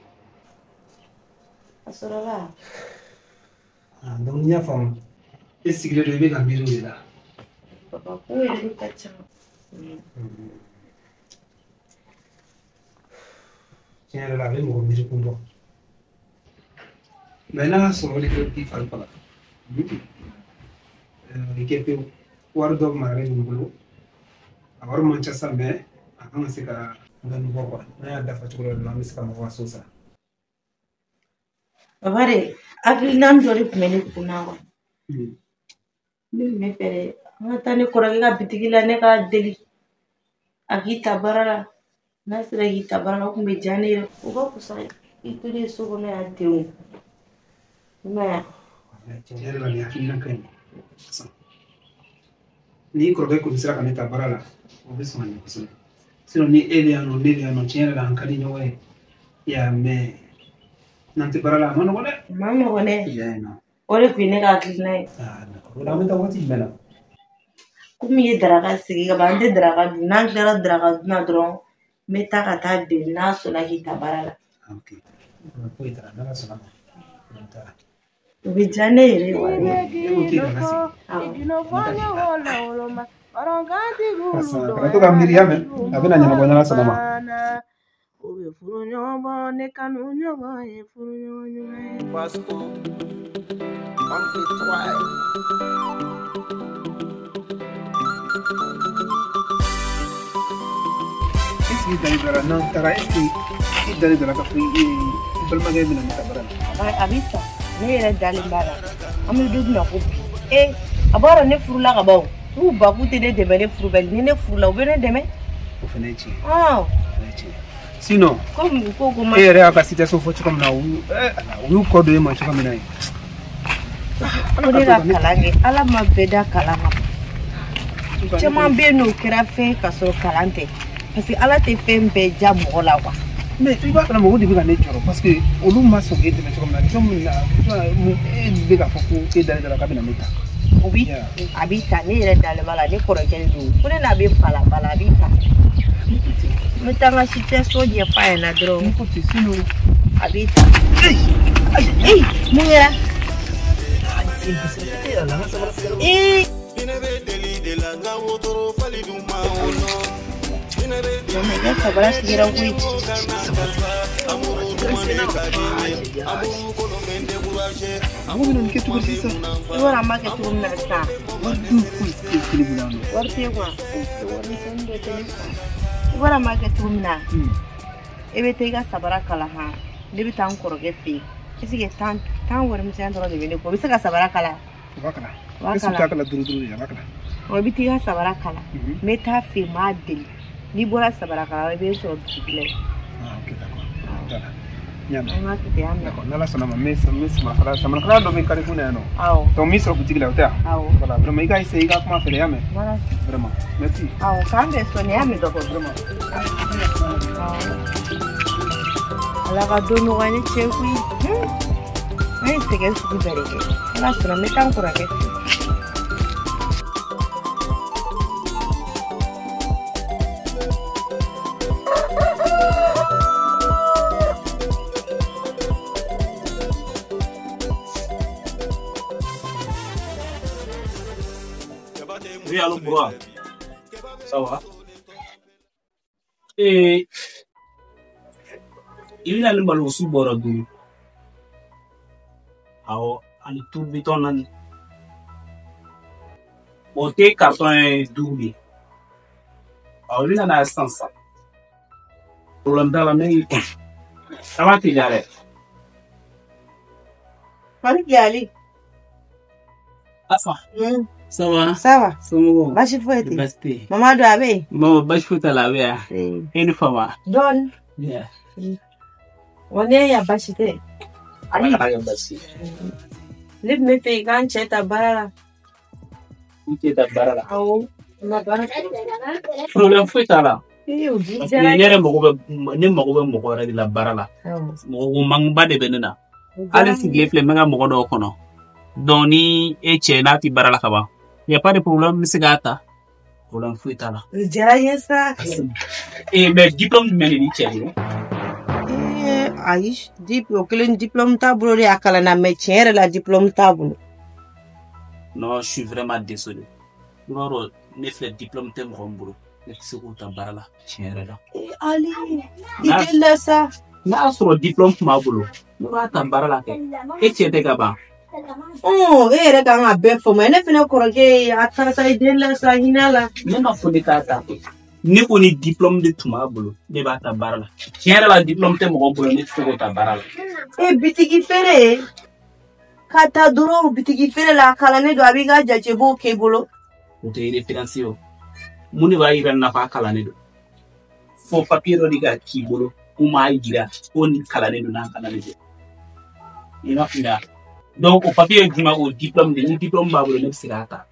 A sɔrɔla. Ah, donc n y'a faamu, e sigilen don i bɛ ka miiri o de la. Papa, ko yɛrɛ ka ca. Tiɲɛ yɛrɛ la a bɛ mɔgɔ miiri kun bɔ. Mais n'a y'a sɔrɔ o de kɛ k'i fari faga, i kɛ pewu, wari dɔ maralen bɛ n bolo, a wari man ca sa, mais a kan ka se ka dɔɔni bɔ quoi. N'a y'a dafa cogo dɔ la, an bɛ se ka mɔgɔ ka so sara. Papa de, hakilina dɔ de tun bɛ ne kun na quoi. Ne tun bɛ fɛ de, an ka taa ne kɔrɔkɛ ka bitigi la, ne k'a deli a k'i ta baara la. N'a sera k'i ta baara la, o tun bɛ diya ne ye. O ka fisa i tolen so kɔnɔ yan ten o. I m'a ye wa? Tiɲɛ yɛrɛ la nin hakilina ka ɲi. N'i kɔrɔkɛ kɔni sera ka ne ta baara la, o bɛ sɔn ka ɲɛ kosɛbɛ. Sinon ni e bɛ yan nɔ, ne bɛ yan nɔ, tiɲɛ yɛrɛ la an ka di ɲɔgɔn ye. I y'a mɛn, n'an tɛ baara la a ma nɔgɔn dɛ. A ma nɔgɔn dɛ. I y'a ye nɔ. O de tun ye ne ka hakilina ye. Ah, d'accord. O la an bɛ taa waati jumɛn na? Komi i ye daraka sigi ka ban, an tɛ daraka dun. N'an tilara daraka dun na dɔrɔn, n bɛ taa ka taa deli n'a sɔnna k'i ta baara la. Ok. Foyi t'a la, n'Ala sɔnna ma. N taara. O bɛ diya ne yɛrɛ ye walayi. E ko k'e daraka sigi. Awɔ. Kana to ka miiri, y'a mɛn, a bɛna ɲɛnabɔ n'Ala sɔnna ma. O bɛ furu ɲɔgɔn bɔ, ne kanu ɲɔgɔn ye furu ɲɔgɔn ɲuman ye. Vasco, oncle toi. Est-ce que i dalen don a la n'an taara, est-ce que i dalen don a la k'a fɔ i balimakɛ bɛna ne ta baara la? A b'i ta. Ne yɛrɛ dalen b'a la. An bɛ don min na ko bi. Ee, a b'a dɔn ne furula ka ban o. N'u ba k'u tɛ ne dɛmɛ ne furubali, ni ne furula u bɛ ne dɛmɛ. O fana ye tiɲɛ ye. Ɔn. O fana ye tiɲɛ ye. Sinon, Komi u ko ko ma. E yɛrɛ y'a ka situation fɔ cogo min na, u y'u kɔ don e ma cogo min na ye. Ko ne ka kalan kɛ, Ala ma bɛɛ da kalan kan. Caman bɛ yen n'o kɛra fɛn ka sɔrɔ kalan tɛ. Parce que Ala tɛ fɛn bɛɛ diya mɔgɔ la quoi. Mais i b'a kalama o de bɛ ka ne jɔrɔ parce que olu ma sɔn k'e dɛmɛ cogo min na jɔn min na e bɛ k'a fɔ ko e dalen da la k'a bɛna ne ta. O bi a b'i ta ne yɛrɛ dalen b'a la ne kɔrɔkɛ de don ko ne n'a bɛ fa la ba la a b'i ta. N bɛ taa n ka situation ɲɛfɔ a ɲɛna dɔrɔn. N ko ten sinon. A b'i ta. Eyi mun kɛra? Ee. I ka sabara sigira koyi. Mɔgɔ bɛna nin kɛ cogo di sisan? I b'a dɔn an b'a kɛ cogo min na sisan. Wari dun foyi tɛ ne bolo yan nɔ. Wari tɛ kuwa. Warimisɛnnin dɔ tɛ ne kun. I b'a dɔn an b'a kɛ cogo min na. E bɛ taa i ka sabara kala han. Ne bɛ taa n kɔrɔkɛ fɛ yen. Est ce que tan warimisɛn dɔrɔn de bɛ ne kun? O bɛ se ka sabara kala? O b'a kala. O b'a kala. E t'a kala duuru duuru de a b'a kala. Ɔ i bɛ taa i ka sabara kala. N bɛ taa fɛ yen n b'a deli. N'i bɔra sabara kala la i bɛ n sɔrɔ bitigi la yen. Ah ok d'accord. Voilà. N y'a mɛn. An ka kɛ ten, y'a mɛn. D'accord n'Ala sɔnna ma n bɛ samarakala dɔ bɛ carrefour na yan nɔ. Awɔ. Donc n b'i sɔrɔ butigi la o tɛ wa? Awɔ. Voilà vraiment i ka essayer i ka kuma fɛ dɛ i y'a mɛn. Voilà. Vraiment merci. Awɔ k'an bɛn sɔɔni y'a mɛn. D'accord vraiment. Awɔ. Ala ka don nɔgɔya ne cɛ koyi. An ye sɛgɛn sugu bɛɛ de kɛ. Ala sɔnna n bɛ taa n kɔrɔkɛ fɛ yen. Oui, allô, Boura. Ça va? Eh, i bɛna ni malosu bɔrɔ duuru. Awɔ, ani turu bitɔn naani. O tɛ carton ye duuru de. Awɔ, i bɛna n'a ye sisan sisan. Problème t'a la, ne y'i kun. A b'a teliya dɛ. Mali Ali. Asa. Ça va? Ça va. Somɔgɔw? Baasi foyi tɛ. Baasi tɛ yen. Mama don a bɛ yen? Mama baasi foyi t'a la a bɛ yan. E ni fama. Dɔɔni. Yeah. Wa ne ya baasi tɛ. Ala kana kɛ baasi ye. Ne tun bɛ fɛ i k'an cɛ ta baara la. I cɛ ta baara la. Awɔ. N ma baara sɔrɔ. Problème foyi t'a la. Ee o bi Parce que diyara ne yɛrɛ mago bɛ ne mago bɛ mɔgɔ wɛrɛ de la baara la. Awɔ. Mɔgɔ mankunba de bɛ ne na. O Hali diyara n ye. sigilen filɛ n bɛ ka mɔgɔ dɔw kɔnɔ. Donc ni e cɛ n'a tɛ baara la ka ban. Y a pas de problème n bɛ se k'a ta. Problème foyi t'a la. O diyara n ye sa. Eh mais diplôme jumɛn de b'i cɛ bolo? Ee ayi o kelen diplôme t'a bolo de a kalanna mais tiɲɛ yɛrɛ la diplôme t'a bolo. Non, je suis vraiment désolé. I b'a dɔn ne filɛ diplôme tɛ mɔgɔ min bolo. Ne tɛ se k'o ta baara la tiɲɛ yɛrɛ la. Ee Ali i tɛ la sa. N'a y'a sɔrɔ diplôme tun b'a bolo, ne b'a ta baara la kɛ. E cɛ tɛ ka ban. E yɛrɛ kan ka bɛɛ faamuya ne fɛnɛ kɔrɔkɛ ye a karisa i den la sa hinɛ la. Ne ma fɔ ne k'a ta kɛ. Ne ko ni diplôme de tun b'a bolo, ne b'a ta baara la. Tiɲɛ yɛrɛ la diplôme tɛ mɔgɔ bolo, ne tɛ se k'o ta baara la. E bitigi feere ka taa dɔrɔn bitigi feere la a kalannen don a b'i ka jatebɔw k'i bolo. O tɛ référence ye o. Mun de b'a yira n na k'a kalannen don? Fo papier dɔ de ka k'i bolo ko m'a yira ko nin kalannen don n'a kalannen tɛ. I m'a faamuya? Donc o papier ye jumɛn o diplôme de ni diplôme b'a bolo ne bɛ se k'a ta.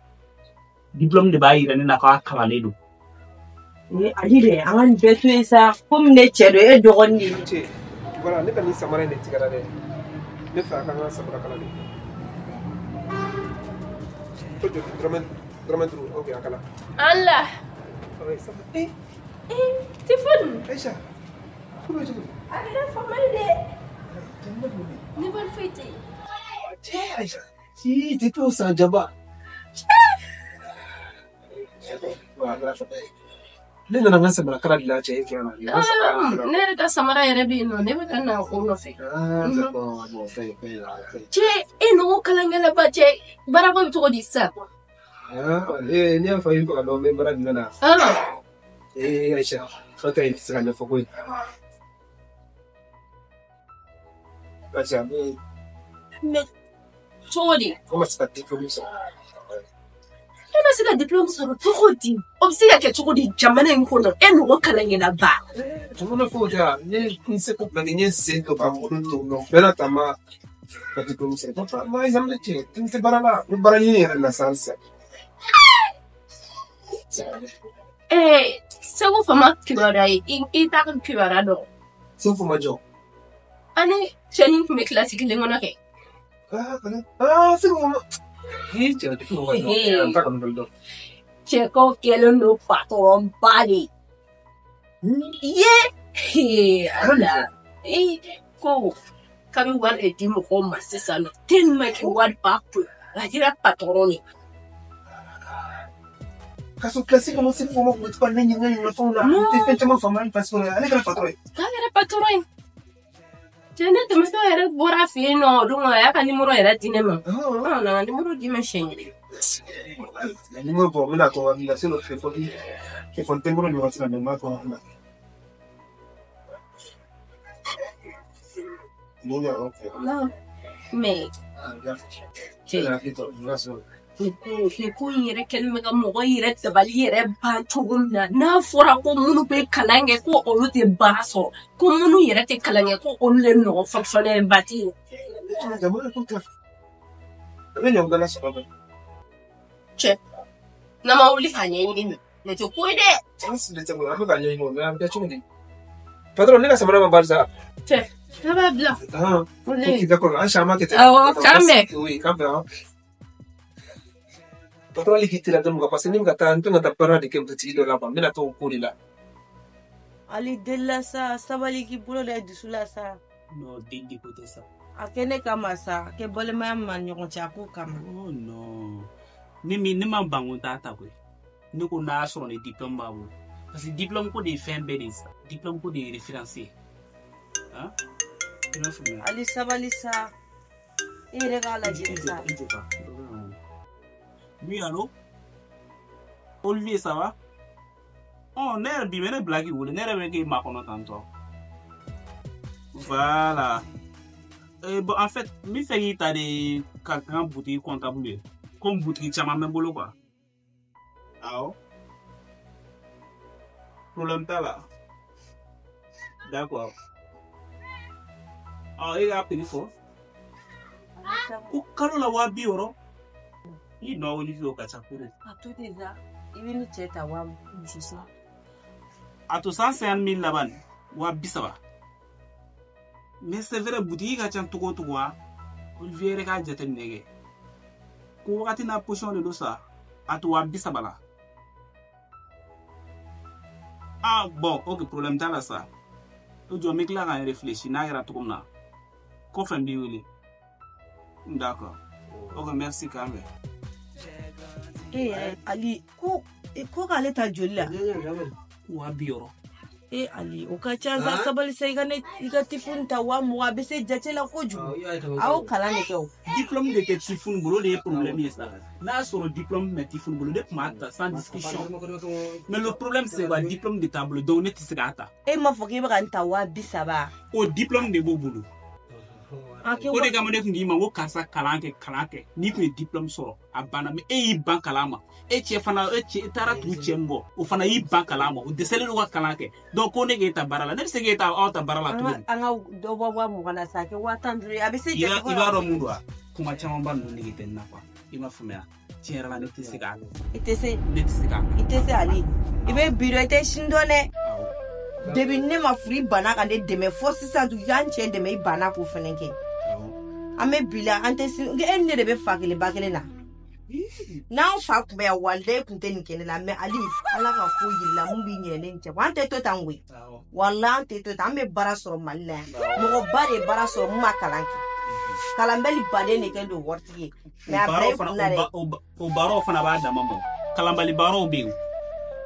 Diplôme de b'a yira ne na k'a kalannen don. Ee Ali dɛ an ka nin bɛɛ to yen sa komi ne cɛ don e dɔgɔnin de ye. Cɛ voilà ne ka nin samara in de tigɛra dɛ. Ne fɛ a ka n ka samara kala de. Ko joli dɔrɔmɛ duuru ok a kala. Allah. Ouais, ça va. Eh, Téléphone. Aïcha, ko bɛ cogo di? A kɛra faamali dɛ. Nouvelle foyi tɛ yen. Cɛ Aïcha, si depuis o san jaba. Ne nana n ka samara kala de la cɛ e fɛ yan nɔ. Ne yɛrɛ ka samara yɛrɛ bɛ yen nɔ ne bɛ ka na o nɔfɛ. Ah, d'accord. Bon, fɛn fɛn fɛn. Cɛ e n'o kalankɛlaba cɛ baarako bɛ cogo di sisan? Ah, eh, ne y'a fɔ i bɛ ka dɔn n bɛ baara jumɛn na. Eh, Aïcha, fɛn tɛ i tɛ se ka ɲɛfɔ koyi. Aïcha, ne Mais cogo di? ne ma se ka diplôme sɔrɔ. E ma se ka diplôme sɔrɔ cogo di? O bɛ se ka kɛ cogo di jamana in kɔnɔ e n'o kalankɛlaba? Jamana ko ja, n ye n seko bila n ye n sen don ka bolo don nɔ bɛɛ n'a ta ma ka diplôme sɔrɔ. Ma examen cɛ, n tɛ baara la, n bɛ baara ɲini yɛrɛ la sisan sisan. Segu Fama kibaruya ye, i t'a ka kibaruya dɔn. Segu Fama jɔn? Ani cɛnin tun bɛ kilasi kelen kɔnɔ kɛ. Segu Fama. Cɛ n t'a kɔni dɔn. Cɛkaw kɛlen don patɔrɔn ba de ye. Ye ala ko k'a bɛ wari de di mɔgɔw ma sisan nɔ tellement que wari b'a kun a kɛra patɔrɔn de. Ka sɔrɔ kilasi kɔnɔ Segu Fama tun bɛ to ka ne ɲininka ɲininka fɛnw na. N tɛ fɛn caman faamuya parce que ale kɛra patɔrɔn ye. K'a kɛra patɔrɔn ye. Cɛ ne tɛmɛtɔ yɛrɛ bɔra a fɛ yen nɔ o don a y'a ka nimoro yɛrɛ di ne ma. A nana nimoro di ma siɲɛ kelen. Nimoro bɔ n bɛna to n hakili la sinon telefɔni tɛ n bolo nin waati la mais n b'a to n hakili la. Non, mais cɛ nin ko in yɛrɛ kɛlen bɛ ka mɔgɔ yɛrɛ dabali yɛrɛ ban cogo min na, n'a fɔra ko minnu bɛ kalan kɛ ko olu tɛ baara sɔrɔ, ko minnu yɛrɛ tɛ kalan kɛ ko olu de ɲɔgɔn fonctionnaire ba tɛ yen. Cɛ n'an ma wuli k'a ɲɛɲini nin tɛ ko ye dɛ. Patron, ne ka samara ma bari sa. Cɛ ne b'a bila. Ok, d'accord, an si an b'a kɛ ten. Awɔ, k'an bɛn. Oui, k'an bɛn. Patron, hali k'i teliya dɔɔni parce que ne bɛ ka taa n kan ka taa baara de kɛ butigi dɔ la quoi, n bɛna t'o ko de la. Ali delila sa, sabali k'i bolo da i dusu la sa. Non, den de ko tɛ sa. A kɛ ne kama sa, a kɛ balimaya ma ɲɔgɔn cɛ a ko kama. Oh non. Ne min ne ma ban ko n t'a ta koyi. Ne ko n'a y'a sɔrɔ ni diplôme b'a bolo. Parce que diplôme ko de ye fɛn bɛɛ de ye sa. Diplôme ko de ye référence ye. Han? I m'a faamuya. Ali sabali sa. I yɛrɛ k'a lajɛ sa. I jɔ tan. Oui, allô? Olivier, ça va? Oh, ne yɛrɛ bi bɛ ne bila k'i wele, ne yɛrɛ bɛ k'i makɔnɔ tantɔ. Voilà. Bon, en fait, n bɛ fɛ k'i ta de ka kɛ n ka boutique comptable ye. Comme boutique caman bɛ n bolo quoi. Awɔ. Problème t'a la. D'accord. Ɔ, e k'a prix fɔ. Ko kalo la 60 000. I nɔ Olivier o ka ca kojugu. A to ten sa, i bɛ ni cɛ ta wa muso sa. A to 150 000 laban 30 000. Mais c'est vrai, boutique ka ca cogo o cogo wa, Olivier yɛrɛ k'a jateminɛ kɛ. Ko wagati n'a position de don sa, a to 30 000 la. Ah bon, ok, problème t'a la sa. O jɔ n bɛ tila ka n réfléchir n'a kɛra cogo min na. Kɔfɛ n b'i wele. D'accord. Ok, merci k'an bɛn. E yɛrɛ Ali ko ko k'ale ta joli la. 60 000. E Ali o ka ca sa, sabali sa, i ka ne i ka tifuni ta 20 000, a bɛ se jate la kojugu. A y'o kalan de kɛ o. Diplôme de tɛ Tifuni bolo, o de ye problème ye sa. N'a y'a sɔrɔ diplôme bɛ Tifuni bolo, ne tun b'a ta sans discussion. Mais le problème c'est quoi? Diplôme de t'a bolo, donc ne tɛ se k'a ta. E m'a fɔ k'e bɛ ka n ta 30 000. O diplôme de b'o bolo. A kɛ O de kama ne tun k'i ma ko karisa kalan kɛ kalan kɛ, n'i tun ye diplôme sɔrɔ a banna, mais e y'i ban kalan ma, e cɛ fana e cɛ e taara tugu cɛ min kɔ, o fana y'i ban kalan ma, o dɛsɛlen don ka kalan kɛ, donc ko ne k'e ta baara la, ne bɛ se k'e ta aw ta baara la an cogo ka di? An ka dɔ bɔ 20 000 la sa, a kɛ 15 000 ye, a bɛ se I jate b'a i b'a dɔn mun don wa, kuma camanba ninnu nege tɛ n na quoi, i m'a faamuya, tiɲɛ yɛrɛ la ne tɛ se k'a I tɛ se. Ne tɛ se k'a I tɛ se Ali, i bɛ bi dɔn, i tɛ sini dɔn dɛ. Depuis ne ma furu i banna ka ne dɛmɛ fo sisan tun, i k'an cɛ dɛmɛ, i banna k'o fɛnɛ kɛ. An bɛ bi la, an tɛ sini, e ni ne de bɛ fa kelen ba kelen na. N'an fa tun bɛ yan, walayi tun tɛ nin kɛ ne la. Mais Ali, ala ka ko yir'i la mun b'i ɲinɛ ne ni cɛ, an tɛ to tan koyi, walayi an tɛ to tan. An bɛ baara sɔrɔ Mali la yan, mɔgɔba de ye baara sɔrɔ mun ma kalan kɛ, kalanbɛli baden de kɛ don waritigi ye, mais a bila i kunna dɛ. O baaraw fana b'a dama ma, kalanbali baaraw bɛ yen,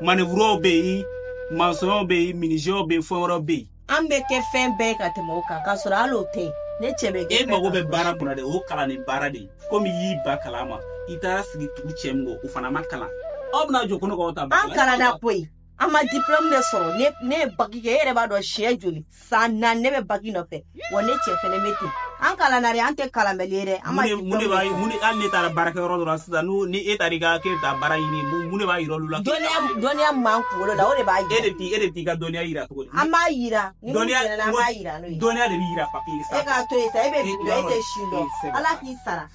manœuvrew bɛ yen, maçonw bɛ yen, menuisier bɛ yen, fɛn wɛrɛw bɛ yen. An bɛ kɛ fɛn bɛɛ ye ka tɛmɛ o kan, k'a sɔrɔ hali o tɛ yen, ne cɛ bɛ kɛ E fɛn mago kan. bɛ baara mun na dɛ, o kalan baara de ye, komi i y'i ba kalan ma, i taara sigi tugu cɛ min kɔ, o fana ma kalan, aw bɛna jɔ ko ne k'aw ta baara An la. kalanna koyi, an ma diplôme de sɔrɔ. Ne ye bac kɛ, e yɛrɛ b'a dɔn siɲɛ joli, san 4 ne bɛ bac nɔfɛ wa. Ne cɛ fɛnɛ bɛ ten, An kalanna dɛ, an tɛ kalanbali ye dɛ. An ma mun de b'a mun hali ne taara baarakɛyɔrɔ dɔ la sisan ni e taara i ka k'e bɛ taa baara ɲini mun de b'a yira olu la. Dɔnniya min b'an kunkolo la o de b'a yira. E de b'i ka dɔnniya yira cogo di. An b'a yira ni mun jɛnna an b'a yira n'o ye. Dɔnniya de bɛ yira papiye sanfɛ. E k'a to yen sa e bɛ bi dɔn e tɛ sin dɔn Ala k'i sara.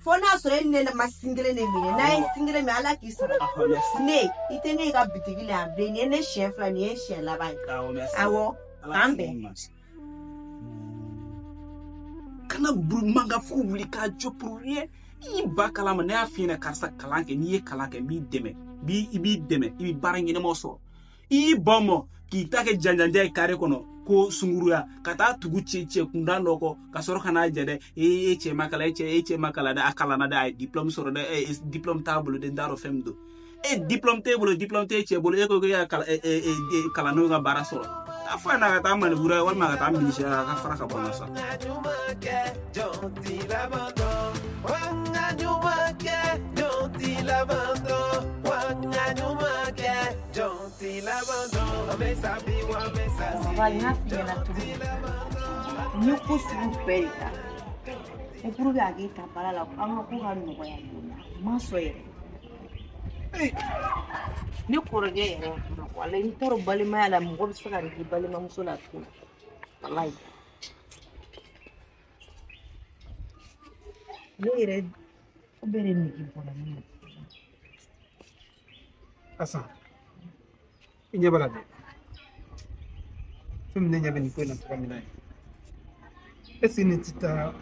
Fo n'a sɔrɔ e ni ne ma sin kelen de minɛ n'a ye sin kelen minɛ Ala k'i sara. Ne i tɛ ne ka bitigi la yan bilen nin ye ne siɲɛ fila nin ye siɲɛ laban ye. Awɔ k'an bɛn. Kana mankan fo wuli k'a jɔ pour rien i ba kalama ne y'a f'i ɲɛna karisa kalan kɛ n'i ye kalan kɛ n b'i dɛmɛ i b'i dɛmɛ i bɛ baara ɲɛnamaw sɔrɔ i y'i ban mɔ k'i ta kɛ janjanja ye kare kɔnɔ ko sunguruya ka taa tugu cɛ kunda dɔ kɔ ka sɔrɔ ka n'a jɛ dɛ e cɛ ma kalan e cɛ ma kalan dɛ a kalanna dɛ a ye diplôme sɔrɔ dɛ e diplôme t'a bolo dɛ n t'a dɔn fɛn min don e diplôme t'e bolo diplôme t'e cɛ bolo e ko k'e ka kalandenw ka baara sɔrɔ a fɔ a ɲɛna ka taa maneburu walima ka taa minisiriya ka fara ka bɔ n na sa. N y'a f'i ɲɛna cogo min n ye ko sugu bɛɛ de ta ko pour que a k'i ta baara la an ka ko ka nɔgɔya joona n ma sɔn yɛrɛ. Ne kɔrɔkɛ yɛrɛ walayi n t'a dɔn balimaya la mɔgɔ bɛ se ka nin k'i balimamuso la tuguni walayi ne yɛrɛ ko bɛɛ de nege bɔra ne na. Asan i ɲɛ b'a la dɛ fɛn min ne ɲɛ bɛ nin ko in na cogoya min na ye est ce que nin ti taa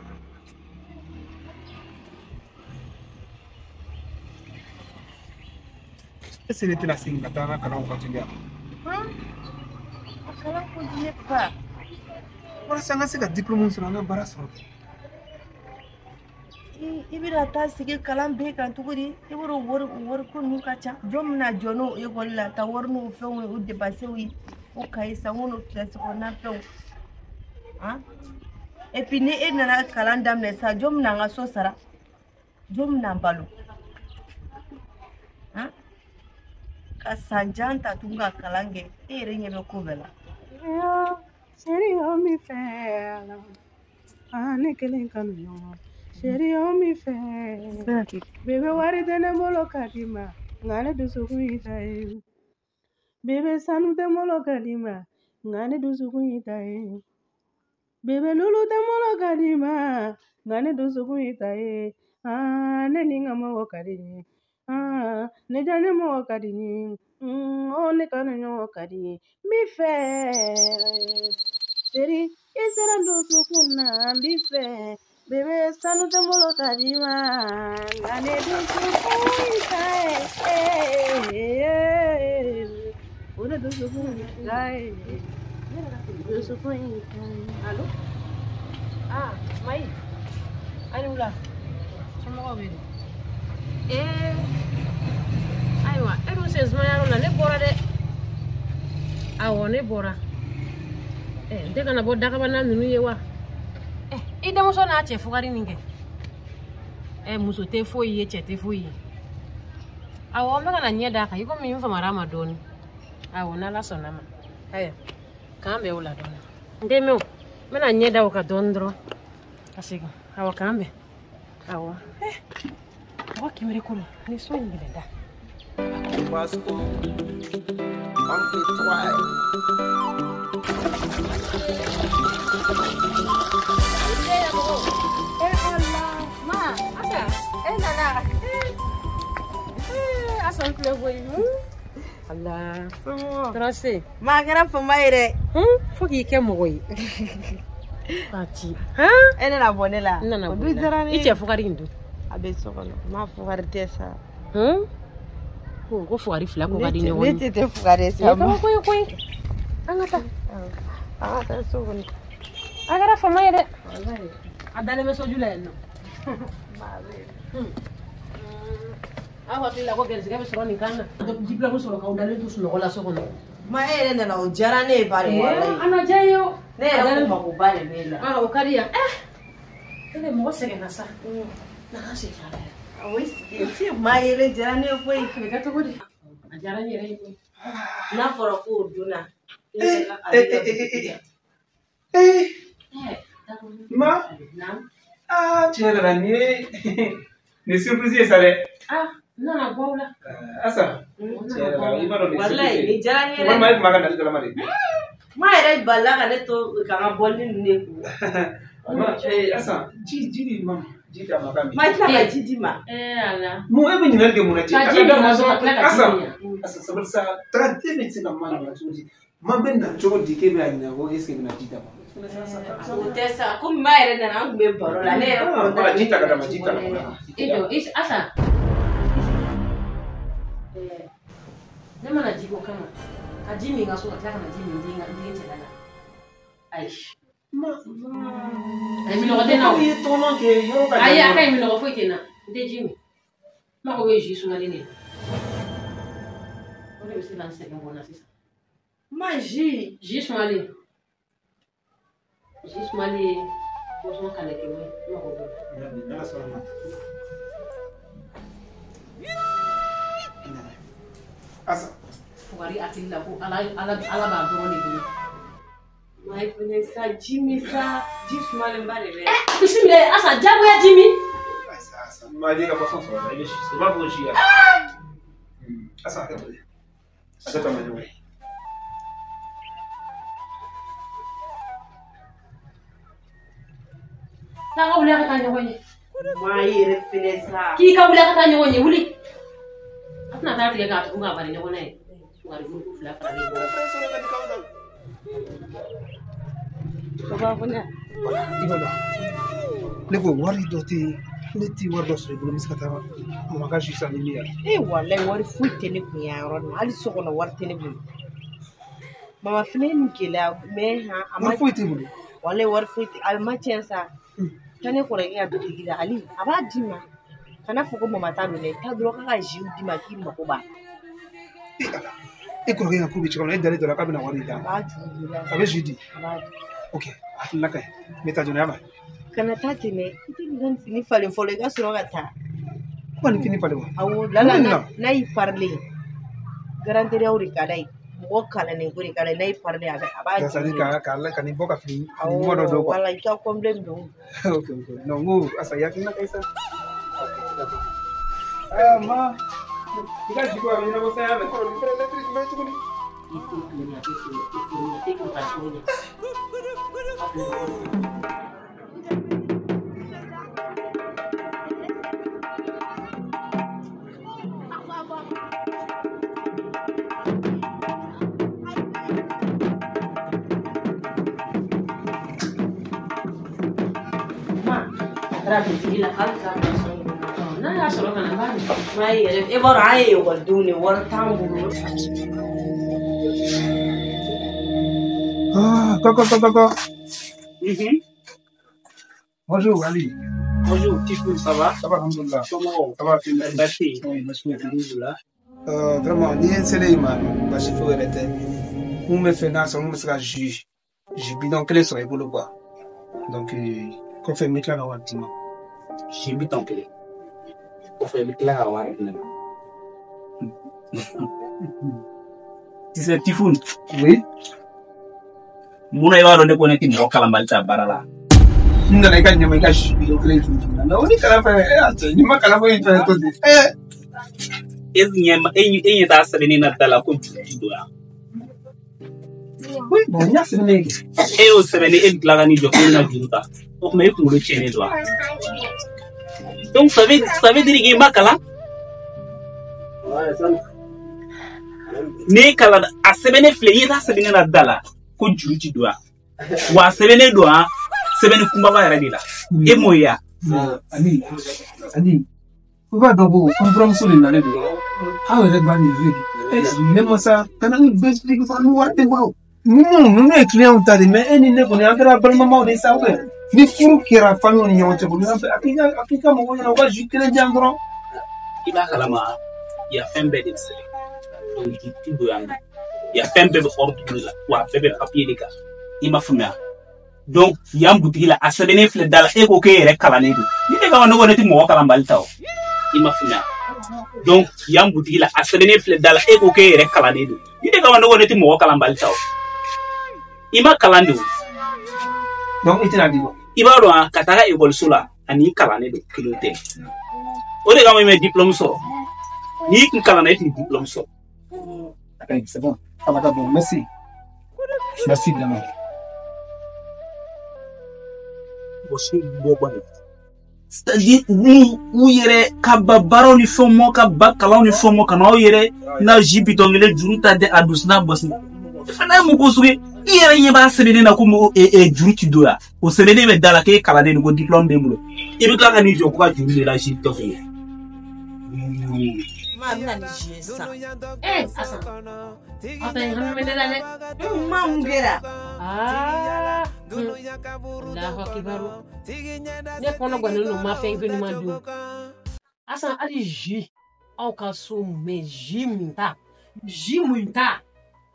est ce que ne tɛna segin ka taa an ka kalanw continuer wa? A kalan continuer pa. Walasa an ka se ka diplôme sɔrɔ an ka baara sɔrɔ. I bɛna taa sigi kalan bɛɛ kan cogo di? I b'a dɔn wariko ninnu ka ca. Jɔn bɛna jɔ n'o ekɔli la ta wari n'o fɛnw ye o depansew ye o kaye sanko n'o kilasi kɔnɔna fɛnw. Et puis ni e nana kalan daminɛ sisan jɔn bɛna an ka so sara? Jɔn bɛna an balo? Ka san jan ta tun ka kalan kɛ e yɛrɛ ɲɛ bɛ ko bɛɛ la. Seri o mi fɛ ala ne kelen kanu ɲɔgɔn seri o mi fɛ bebe wari tɛ ne bolo ka d'i ma nka ne dusukun y'i ta ye bebe sanu tɛ n bolo ka d'i ma nka ne dusukun y'i ta ye bebe lulu tɛ n bolo ka d'i ma nka ne dusukun y'i ta ye ne ni n ka mɔgɔ ka di n ye. Ne diya ne mɔgɔ ka di n ye ne kanu ɲɔgɔn ka di n ye n b'i fɛ seri i sera n dusukun na n b'i fɛ bebe sanu tɛ n bolo ka d'i ma nka ne dusukun y'i ta ye o ne dusukun y'i ta ye dusukun y'i ta ye. Allo Mayi a ni wula somɔgɔw bɛ di? Ayiwa e dun sen sumayarɔ la ne bɔra dɛ awɔ ne bɔra n tɛ kana bɔ dakabana ninnu ye wa i denmuso n'a cɛ fugari nin kɛ muso tɛ foyi ye cɛ tɛ foyi ye awɔ n bɛ ka na ɲɛ d'a kan i komi n famara a ma dɔɔni awɔ n'ala sɔnna ma ayiwa k'an bɛn o la dɔɔni n tɛ mɛn o n bɛna ɲɛ da o kan dɔɔni dɔrɔn ka segin awɔ k'an bɛn awɔ mɔgɔ kɛmɛ kɔnɔ ni so in yɛlɛ da. Ma, Asa, e nana. Asa n tulo koyi. Ala. Tɔɔrɔ se. Ma a kɛra fama ye dɛ. Fo k'i kɛ mɔgɔ ye. Pati. E nana bɔ ne la. N nana bɔ ne la. I cɛ fugari in dun. A bɛ so kɔnɔ ma fugari tɛ sa. Ko fugari fila ko ka di ɲɔgɔn ye. Ne tɛ fugari sa. Kabako ye koyi. An ka taa. An ka taa so kɔnɔ. A kɛra fama ye dɛ. A dalen bɛ soju la yen nɔ. Aw hakili la ko gɛrisigɛ bɛ sɔrɔ nin kan na. Diplôme sɔrɔ k'aw dalen to sunɔgɔ la so kɔnɔ. Ma e yɛrɛ nana o diyara ne ye bari walayi. A ma diya n ye o. Ne yɛrɛ ko makoba de bɛ e la. O ka di yan. E bɛ mɔgɔ sɛgɛnna sa. Na ka sen fila la. Awɔ i ma yɛlɛ diyara ne ye koyi. A bɛ kɛ cogo di? A diyara n yɛrɛ ye koyi. N'a fɔra k'o donna. Ma? Ah, tiɲɛ yɛrɛ la nin ye nin surprise ye sa dɛ. Ah, n nana bɔ aw la. Asa, tiɲɛ yɛrɛ la i b'a dɔn nin ye surprise ye. Walayi nin diyara n ye dɛ. Walima e tun b'a ka nali kalama de. Ma yɛrɛ balila ka ne to ka n ka bɔli ninnu de kun. Ma, Asa, ji di ma, ji d'a ma k'a min. Ma tila ka ji di ma. Eh Ala. Mun e bɛ ɲininkali kɛ mun na ji? Ka ji min ka sɔrɔ ka tila ka ji Asa, min. Asa sabali sa, taga e bɛ se ka ma ɲininka cogo di? Ma bɛ na cogo di k'e bɛ a ɲininka ko est ce que bɛna ji d'a ma? O tɛ sa, komi ma yɛrɛ nana an tun bɛ baro la, ne yɛrɛ Voilà, ji ta ka d'a ma, ji ta ka d'a ma. E jɔ, Asa. Ne mana ji ko kama, ka ji min ka so ka tila ka na ji min den cɛla la. Ayi. Ma. Ayi, minɔgɔ tɛ n na o. Aw ye tɔnɔ kɛ yɔrɔ ka jan. Ayi, a ka ɲi minɔgɔ foyi tɛ n na. N tɛ ji min. N mago bɛ jus sumalen de la. O de bɛ se ka n sɛgɛn bɔ n na sisan. Ma jus. Jus sumalen. Jus sumalen, boisson kalɛkɛmɛ, n mago b'o la. N'Ala sɔnna ma. Asa. Fugari hakili la ko Ala Ala Ala b'a dɔrɔn de bolo. Ma ye fɛnɛ sa ji min sa, ji sumalenba de bɛ. Bisimila Asa, jagoya ji min. Asa, Asa. Ma den ka boisson sɔrɔ la, i bɛ i b'a fɔ ko jus ya. Asa, hakɛ to dɛ. Hakɛ to an ka ɲɔgɔn ye. N'an ka wuli a ka taa ɲɔgɔn ye. Ma yɛrɛ fɛnɛ sa. K'i ka wuli a ka taa ɲɔgɔn ye, wuli. A tɛna taa tigɛ k'a tugu k'a bari ɲɔgɔn na ye. Fugari mugu fila faralen ɲɔgɔn kan. I b'a dɔn, ne ko wari dɔ tɛ ne tɛ wari dɔ sɔrɔ i bolo n bɛ se ka taa mama ka jus san ni min ye. E walayi wari foyi tɛ ne kun yan yɔrɔ nin na, hali so kɔnɔ wari tɛ ne bolo. Mama fɛnɛ ye nin gɛlɛya mɛ han a ma. Wari foyi t'i bolo. Walayi wari foyi tɛ, a ma tiɲɛ sa. Taa ne kɔrɔkɛ ka bitigi la, Ali a b'a d'i ma. Kana fɔ ko mama ta don dɛ, taa dɔrɔn k'a ka jus d'i ma k'i mako b'a. E Ala, e kɔrɔkɛ ka ko bɛ cogo min na, e dalen dɔ la k'a bɛna wari d'a A ma. b'a juru don i la. A bɛ jus di. A b'a di. Ok, hakilina ka ɲi. N bɛ taa joona ya ma. Kana taa ten dɛ, i tɛ nin ka nin fini falen fɔlɔ i ka sɔrɔ ka taa. Ko ka nin fini falen wa? Awɔ, lala Mun bɛ nin na? n'a y'i parilen, garanteriyaw de ka d'a ye. Mɔgɔ kalannen ko de ka d'a ye, n'a y'i parilen a bɛ a b'a C'est à juru dire don. ka nin bɔ ka fini ɲuman dɔ Awɔ, don quoi. wala i ka complet don. Ok, ok. Non, n ko Asa, i hakilina ka ɲi sa. Ok, d'accord. Ah, ma, i ka jus ko a bɛ ɲɛnabɔ sa ya mɛn. Kɔrɔ nin fɛnɛ lɛtiri jumɛn ye tuguni? I furu tuguni a tɛ furu, i furu ɲɛ, e kun ka furu ɲɛ. A filɛ. Ma, a taara bitigi la k'a bɛ taa boisson ɲini. N'a y'a sɔrɔ ka na n b'a min. Ma yɛrɛ, e b'a dɔn an ye ekɔlidenw de ye, wari t'an bolo. Ah, koko, koko, koko. Bonjour, Ali. Bonjour, Tifou, ça va? Ça va, alhamdoulilah. Comment? Ça va, merci. Basi. Oui, merci. Alhamdoulilah. Vraiment, ni ye n selen i ma, basi foyi yɛrɛ tɛ. Mun bɛ fɛ n'a sɔrɔ mun bɛ se ka jus bidon kelen sɔrɔ i bolo quoi. Donc, kɔfɛ n bɛ tila ka wari d'i ma. Jus bidon kelen. Kɔfɛ i bɛ tila ka wari di ne ma. Tu sais, Tifou. Oui. Mun na i b'a dɔn ne ko ne tɛ mɔgɔ kalanbali ta baara la? N nana i ka ɲama i ka jus bidon kelen tun na. O ni kalan fɛnɛ, e y'a cɛ, n'i ma kalan foyi fɛnɛ to ten. E ɲɛ e ɲɛ t'a sɛbɛnni na da la ko juru ti don yan. Oui, bon, n y'a sɛbɛn ne ye. E y'o sɛbɛnni e bɛ tila ka n'i jɔ k'e bɛna juru ta. O tuma e kunkolo tiɲɛnen don wa? Donc ça veut dire k'i ma kalan? N'e kalan a sɛbɛnnen filɛ i ɲɛ t'a sɛbɛnni na da la ko juru ti don yan. Wa a sɛbɛnnen don yan sɛbɛnni kunbaba yɛrɛ de la. E m'o ye wa? Ali, Ali, i b'a dɔn ko an buramuso de nalen don. Aw yɛrɛ b'a nin de. Ne ma sa, kana n bɛɛ expliquer fana ni wari tɛ n bolo. Ninnu ye client ta de mais e ni ne kɔni an kɛra balimamaw de ye sa ou bien ni furu kɛra famille ni ɲɔgɔn cɛ kɔni an fɛ a k'i ka mɔgɔw ɲɛna u ka jus kelen di yan dɔrɔn. I b'a kalama yan fɛn bɛɛ de bɛ sɛbɛn. Donc juru ti don yan nɔ. Yan fɛn bɛɛ bɛ ordre de la wa a bɛɛ bɛ papier de kan. I m'a faamuya? Donc yan butigi la a sɛbɛnnen filɛ da la e ko k'e yɛrɛ kalannen don. Ni ne kama ne ko ne tɛ mɔgɔ kalanbali ta o. I m'a faamuya? Donc yan butigi la a sɛbɛnnen filɛ da la e ko k'e yɛrɛ kalannen don. Ni ne kama ne ko ne tɛ mɔgɔ kalanbali ta o. I ma kalan de o. Donc i tɛna di wa? I b'a dɔn a ka taga ekɔliso la ani i kalannen don kelen tɛ. O de kama i ma diplôme sɔrɔ. N'i kun kalanna i tun diplôme sɔrɔ. C'est bon. Ça va bon. Merci. Merci vraiment. C'est-à-dire u yɛrɛ ka ba baaraw ni fɛnw ma ka ba kalanw ni fɛnw ma ka n'aw yɛrɛ n'a ji bitɔn kelen juru ta dɛ a dusu n'a bɔsi fana ye mun ko sugu ye i yɛrɛ ɲɛ b'a sɛbɛnnen na ko juru ti don yan o sɛbɛnnen bɛ da la k'e kalannen don ko diplôme b'e bolo i bɛ tila ka n'i jɔ ko ka juru de la ji bitɔn kelen. Ma bɛna ni ji ye sisan. Asan. Aw ta in hami bɛ ne la dɛ. Ma mun kɛra? Aa. Allahu akibaru. Ne kɔnɔ gwannen don ma fɛn ɲuman dun. Asan hali ji aw ka so mɛ ji min ta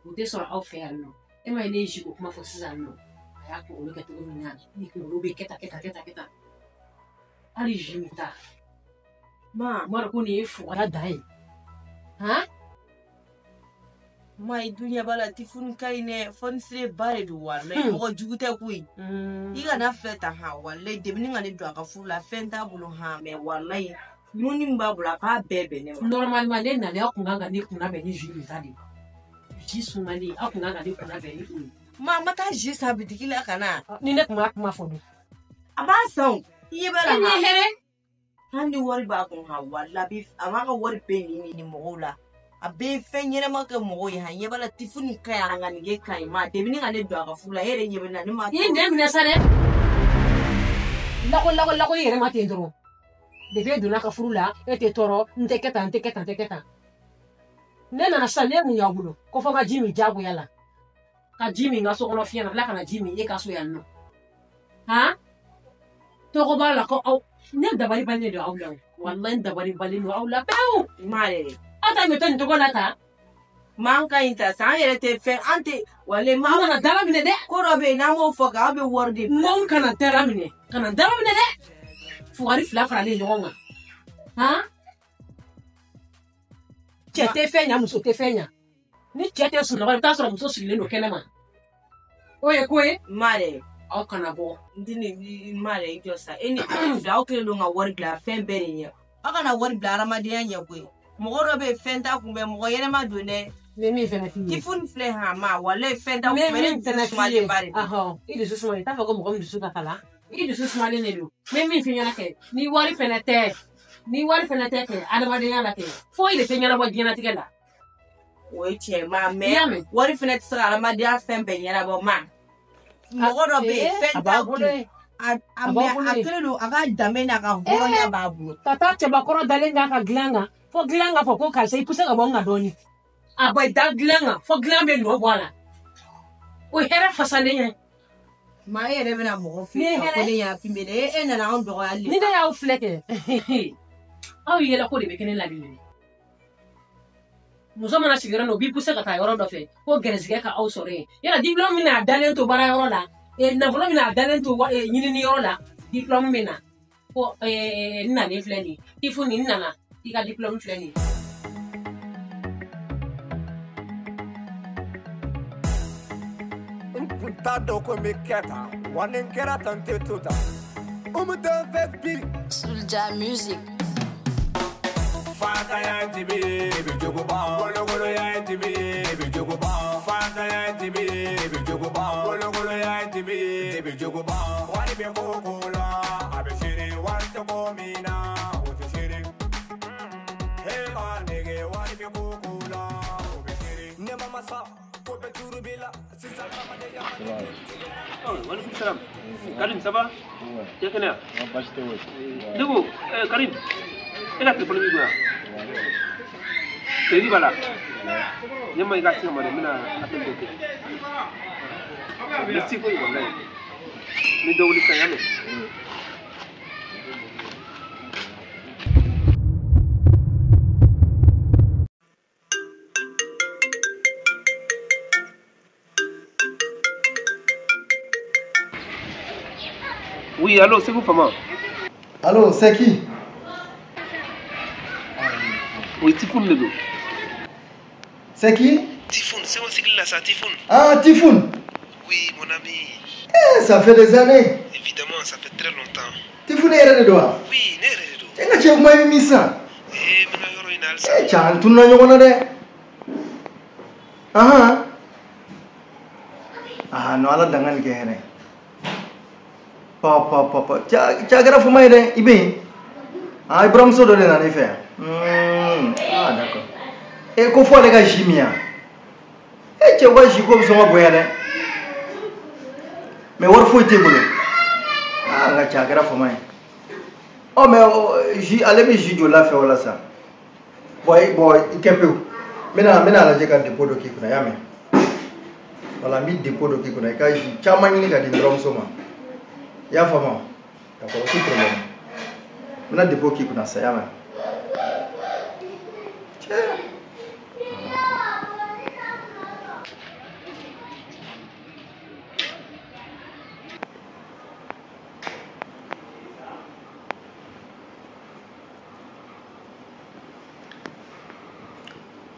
o tɛ sɔrɔ aw fɛ yan nɔ. E ma ye ne ye ji ko kuma fɔ sisan nɔ. A y'a kunkolo kɛ cogo min na ni kunkolo bɛ kɛ tan kɛ tan kɛ tan kɛ tan. Hali ji min ta. Ma dɔn ko nin ye fugara dan ye. Han? Ma i dun ɲɛ b'a la Tifuni ka ɲi dɛ fɔnisire ba de don walayi mɔgɔ jugu tɛ koyi. I kana filɛ tan han walayi depi ka ne don a ka furu la fɛn t'a bolo han mɛ walayi dumuni min b'a bolo a k'a bɛɛ bɛn ne ma. Normalement ne nalen aw kun kan ka ne kunna bɛn ni jus min ta de ye. Ji sumalen aw kun kan ka ne kunna bɛn ni o ye. Ma ma taa jus san bitigi la ka na. Ni ne kun b'a kuma fɔ dun. A b'a san o. I ɲɛ b'a la han. I ni hɛrɛ. Hali ni wari b'a kun han walayi a b'a ka wari bɛɛ ɲini mɔgɔw la. A bɛ fɛn ɲɛnama kɛ mɔgɔw ye han ɲɛ b'a la Tifuni ka ɲi a ŋanige ka ɲi ma depi ka ne don a ka furu la e yɛrɛ ɲɛ bɛ na ne ma. I ye nɛn minɛ sa dɛ. Lako lako lako i yɛrɛ ma ten dɔrɔn. Depi e donna a ka furu la e tɛ tɔɔrɔ n tɛ kɛ tan n tɛ kɛ tan n tɛ kɛ tan. Ne nana sisan ne mun y'aw bolo ko fɔ n ka ji min diyagoya la. Ka ji min n ka so kɔnɔ fiɲɛ na tila ka na ji min e ka so yan nɔ. Han? Tɔgɔ b'a la ko aw ne dabali balen don aw la o. Walayi n dabali balen don aw la pewu. Ma yɛrɛ. Aw ta ɲɔ tɛ nin tɔgɔ la tan. Ma an ka ɲi ta sa an yɛrɛ tɛ fɛn an tɛ walayi ma. An kana dala minɛ dɛ. Ko dɔ bɛ yen n'an m'o fɔ k'aw bɛ wari de. N ko kana dala minɛ kana dala minɛ dɛ. Fugari fila faralen ɲɔgɔn kan. Han? Cɛ tɛ fɛn ɲa muso tɛ fɛn ɲa. Ni cɛ tɛ sunɔgɔ i bɛ taa sɔrɔ muso sigilen don kɛnɛ ma. O ye ko ye. Ma yɛrɛ. Aw kana bɔ. N tɛ nin ma yɛrɛ i jɔ sa e ni aw kɛlen don ka wari bila fɛn bɛɛ de ɲɛ. Aw kana wari bila hadamadenya ɲɛ koyi. Mɔgɔ dɔ bɛ yen fɛn t'a kun bɛ mɔgɔ ɲɛnɛma don dɛ. N bɛ min fɛnɛ f'i ye. Tifuni filɛ han ma walayi fɛn t'a kun bɛ ne dusu sumalen ba de don. Ahɔn i dusu sumalen i t'a fɔ ko mɔgɔ min dusu ka kalan. I dusu sumalen de don. N bɛ min f'i ɲɛna kɛ ni wari fɛnɛ tɛ ni wari fɛnɛ tɛ kɛ adamadenya la kɛ foyi de tɛ ɲɛnabɔ diɲɛlatigɛ la. O ye tiɲɛ ma mɛ wari fɛnɛ tɛ se ka adamadenya fɛn bɛɛ ɲɛnabɔ ma. Mɔgɔ dɔ bɛ yen fɛn t'a kun. A kɛlen don a ka danbe n'a ka hɔrɔnya b'a bolo. Ka taa cɛbakɔrɔ dalen k'a ka dilan kan fo dilan ka fɔ ko karisa i se ka bɔ n kan dɔɔnin. A bɛ da dilan kan fo dilan bɛ nɔ bɔ a la. O hɛrɛ fasalen ye. Ma e yɛrɛ bɛna mɔgɔ fɛ yen ko ne y'a f'i ye e nana anw dɔgɔyali. Ni ne y'aw filɛ kɛ aw yɛlɛ ko de bɛ kɛ ne la bi. Muso mana sigi yɔrɔ min na o b'i pousser ka taa yɔrɔ dɔ fɛ ko gɛrɛsɛgɛ ka aw sɔrɔ yen. Yala diplôme min n'a dalen to baara yɔrɔ la nafolo min n'a dalen to ɲinini yɔrɔ la diplôme min na ko n nalen filɛ nin ye Tifuni n nana i ka diplôme filɛ nin ye. N kun t'a dɔn ko n bɛ kɛ tan wa ni n kɛra tan n tɛ to tan. Umu tɛ fɛ bi. Soulja Music. Fatanya dibi ye bi jogo ban. Kolokoloya dibi ye bi jogo ban. Fatanya dibi ye bi jogo ban. Kolokoloya dibi ye bi jogo ban. Wari bɛ ko ko la a bɛ seere wari tɛ ko min na o tɛ seere. He ma nege wari bɛ ko ko la o bɛ seere. Ne ma masa ko bɛɛ juru b'i la sisan adamadenya ma nege. Waaleykum salam. Karim ça va? I ka kɛnɛya? Baasi tɛ o. Ne ko Karim e ka téléphone b'i kun yan? Crédit b'a la? Ɲɛma i ka se ma dɛ n bɛna appel dɔ kɛ. Merci koyi walayi. N bɛ dɔ wuli sisan i y'a mɛn? Oui, allô, c'est vous, Fama. Allô, c'est qui? Oui, Tifoun le dos. C'est qui? Tifoun, c'est mon cycle là, ça, Tifoun. Ah, Tifoun. Oui, mon ami. Eh, ça fait des années. Évidemment, ça fait très longtemps. Tifou ne yɛrɛ de don wa? Oui, ne yɛrɛ de don. Cɛ n ka cɛ kuma i bɛ min sisan? Eh, n bɛna yɔrɔ in na halisa. Eh, cɛ an tununa ɲɔgɔn na dɛ. Ahan. Ah non, ala dan ka nin kɛ hɛrɛ. Pa pa pa pa. Cɛ a kɛra fama ye dɛ, i bɛ yen? Ah, i buramuso dɔ de nana i fɛ yan. Ah, d'accord. Eh, ko fo ale ka jus min yan? Eh, cɛ u ka jus ko bɛ sɔn ka bonya dɛ. Mais wari foyi t'e bolo. Ah, n ka cɛ a kɛra fama ye. Ɔ mais jus ale bɛ jus joli la fɛ o la sisan? Bon, i kɛ pewu. N bɛna lajɛ ka dépôt dɔ k'i kunna, i y'a mɛn? Voilà, n bɛ dépôt dɔ k'i kunna, i ka jus caman ɲini ka di n buramuso ma. I y'a faamu? D'accord, aucun problème. N bɛna dépôt k'i kunna sisan, i y'a mɛn? Cɛ.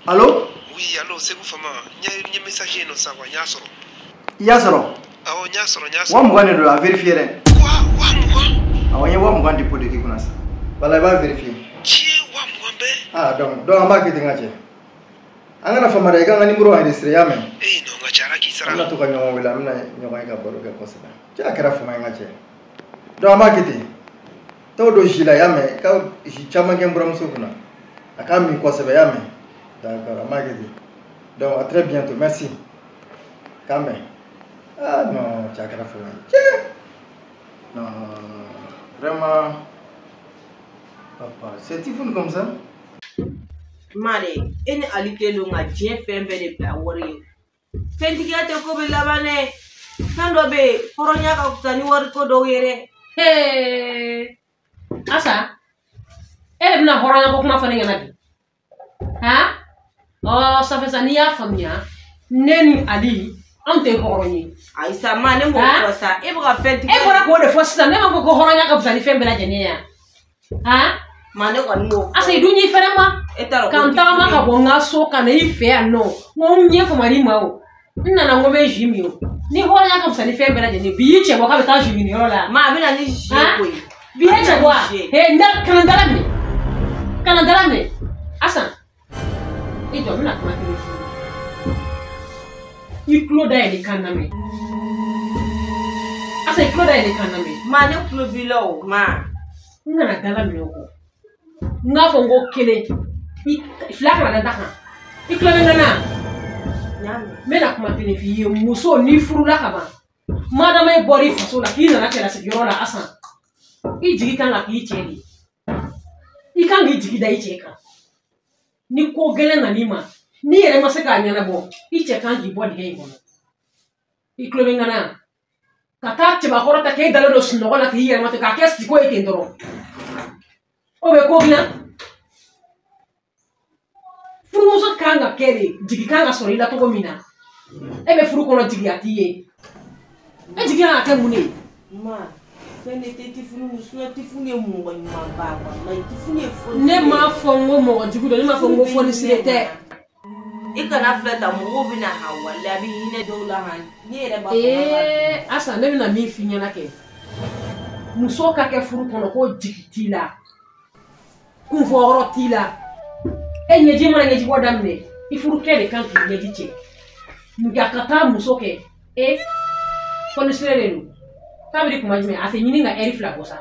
Allô? Oui, allô, Segu Fama. N ye message ye nɔ sisan quoi, n y'a sɔrɔ. I y'a sɔrɔ? Awɔ, n y'a sɔrɔ, n y'a sɔrɔ. 20,000 de don, a vérifier dɛ. Quoi? 20,000? Awɔ, n ye 20,000 dépôt de k'i kunna sisan. Voilà, i b'a vérifier. Tiɲɛ, 20,000 bɛɛ? Ah, donc an b'a kɛ ten ka cɛ. An kana fama dɛ, i ka n ka numéro enregistré, i y'a mɛn? Eh non, n ka cɛ, Ala k'i sara. An bɛna to ka ɲɔgɔn wele, an bɛna ɲɔgɔn ye ka baro kɛ kosɛbɛ. Cɛ, a kɛra fama ye n ka cɛ. Donc an b'a kɛ ten. T'o don jus la, i y'a mɛn? I ka jus caman kɛ n buramuso kunna. A k'a min kosɛbɛ, i y'a mɛn? D'accord, donc à très bientôt, merci. Quand même. Ah non, tu as non, vraiment. Papa, c'est Tifoun comme ça? Mare, e ni Ali kɛlen don ka diɲɛ fɛn bɛɛ de bila wari ye. Fɛntigiya tɛ ko bɛ laban dɛ. Fɛn dɔ bɛ yen, hɔrɔnya ka fisa ni wariko dɔw ye dɛ. Hee, Asa, e de bɛna hɔrɔnya ko kuma fɔ ne ɲɛna bi? Han? Ɔ ça fait ça, n'i y'a faamuya, ne ni Ali, anw tɛ hɔrɔn ye. Ayi sa, ma ne m'o fɔ sa, e bɛ ka fɛntigiya. E bɔra k'o de fɔ sisan, ne m'a fɔ ko hɔrɔnya ka fisa ni fɛn bɛɛ lajɛlen ye yan. Han? Ma ne kɔni m'o fɔ. Asa, i dun y'i fɛrɛ ma. E t'a dɔn ko. Ka n tagama ka bɔ n ka so ka na i fɛ yan nɔ, n ko n ɲɛ famari ma o. N nana n ko n bɛ jus min o. Ni hɔrɔnya ka fisa ni fɛn bɛɛ lajɛlen ye, bi y'i cɛ bɔ k'a bɛ taa jus min yɔrɔ la. Ma a bɛ na ni jus ye koyi. Bi ye cɛ bɔ wa? He, kana n dala minɛ. Kana n dala minɛ. Asa. I jɔ, n bɛna kuma kelen f'i ye. I tulo dayɛlɛ i kan lamɛn. Asa, i tulo dayɛlɛ i kan lamɛn. Ma ne tulo b'i la o, ma. N nana dala minɛ o kɔ. N k'a fɔ n ko kelen, i fila kana da da kan. I tulo bɛ n kan na? N bɛna kuma kelen f'i ye. Muso, n'i furula ka ban, madama e bɔra i faso la k'i nana cɛlasigiyɔrɔ la, Asan, i jigi kan ka k'i cɛ de ye. I kan k'i jigi da i cɛ kan. Ni ko gɛlɛn nan'i ma, n'i yɛrɛ ma se k'a ɲɛnabɔ, i cɛ kan k'i bɔ dingɛ in kɔnɔ. I tulo bɛ n kan na? Ka taa cɛbakɔrɔ ta k'e dalen don sunɔgɔ la k'i yɛrɛ ma ten k'a kɛ siko ye ten dɔrɔn. O bɛ ko dilan. Furumuso kan ka kɛ de, jigi kan ka sɔrɔ i la cogo min na. E bɛ furu kɔnɔ, jigiya t'i ye. E jigi kan ka kɛ mun de ye? Ma, fɛn de tɛ Tifunu, sinon Tifunu ye mɔgɔ ɲumanba walayi Tifunu ye fonisire. Ne m'a fɔ n ko mɔgɔ jugu don, ne m'a fɔ n ko fonisire tɛ. I kana filɛ tan, mɔgɔw bɛna han walayi a bɛ hinɛ dɔw la han, ne yɛrɛ b'a fɔ. Ee Asa, ne bɛna min f'i ɲɛna kɛ, muso ka kɛ furu kɔnɔ ko jigi t'i la, kunfɔyɔrɔ t'i la, e ɲɛji mana ɲɛji bɔ daminɛ, i furukɛ de kan k'i ɲɛji cɛ. Nka ka taa muso kɛ, e fonisire de don. Kabini kuma jumɛn, a tɛ ɲini ka ɛri 2 bɔ sa.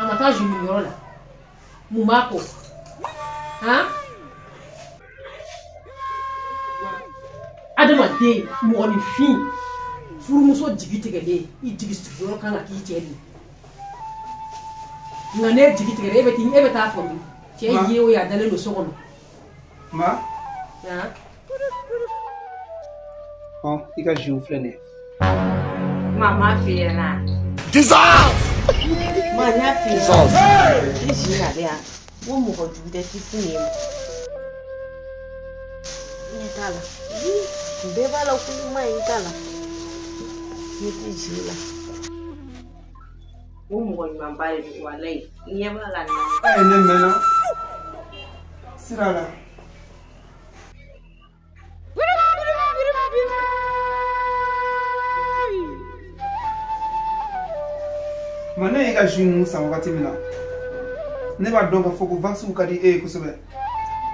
A ma taa jus yɔrɔ la. Mun b'a kɔ? Han? Adamaden, mɔgɔninfin, furumuso jigi tigɛlen, i jigi sigiyɔrɔ kan ka k'i cɛ de ye. Nka n'e jigi tigɛra, e bɛ taa fɔ min? Cɛ ye o ye, a dalen don so kɔnɔ. Ma? Han? Ɔn, i ka jus filɛ nin ye. Ma m'a f'i ɲɛna. Ma n y'a f'i ɲɛna. I si nalen yan. N ko mɔgɔ jugu tɛ Tifunu ye. Ɲɛ t'a la. Bɛɛ b'a la ko ɲuman ye n t'a la. Ne tɛ jigi la. N ko mɔgɔ ɲumanba de don walayi. N ɲɛ b'a la nin na. Ayi, ne mɛnna sira la. Ma ne ye ka jus ninnu san wagati min na, ne b'a dɔn k'a fɔ ko vaccin ka di e ye kosɛbɛ.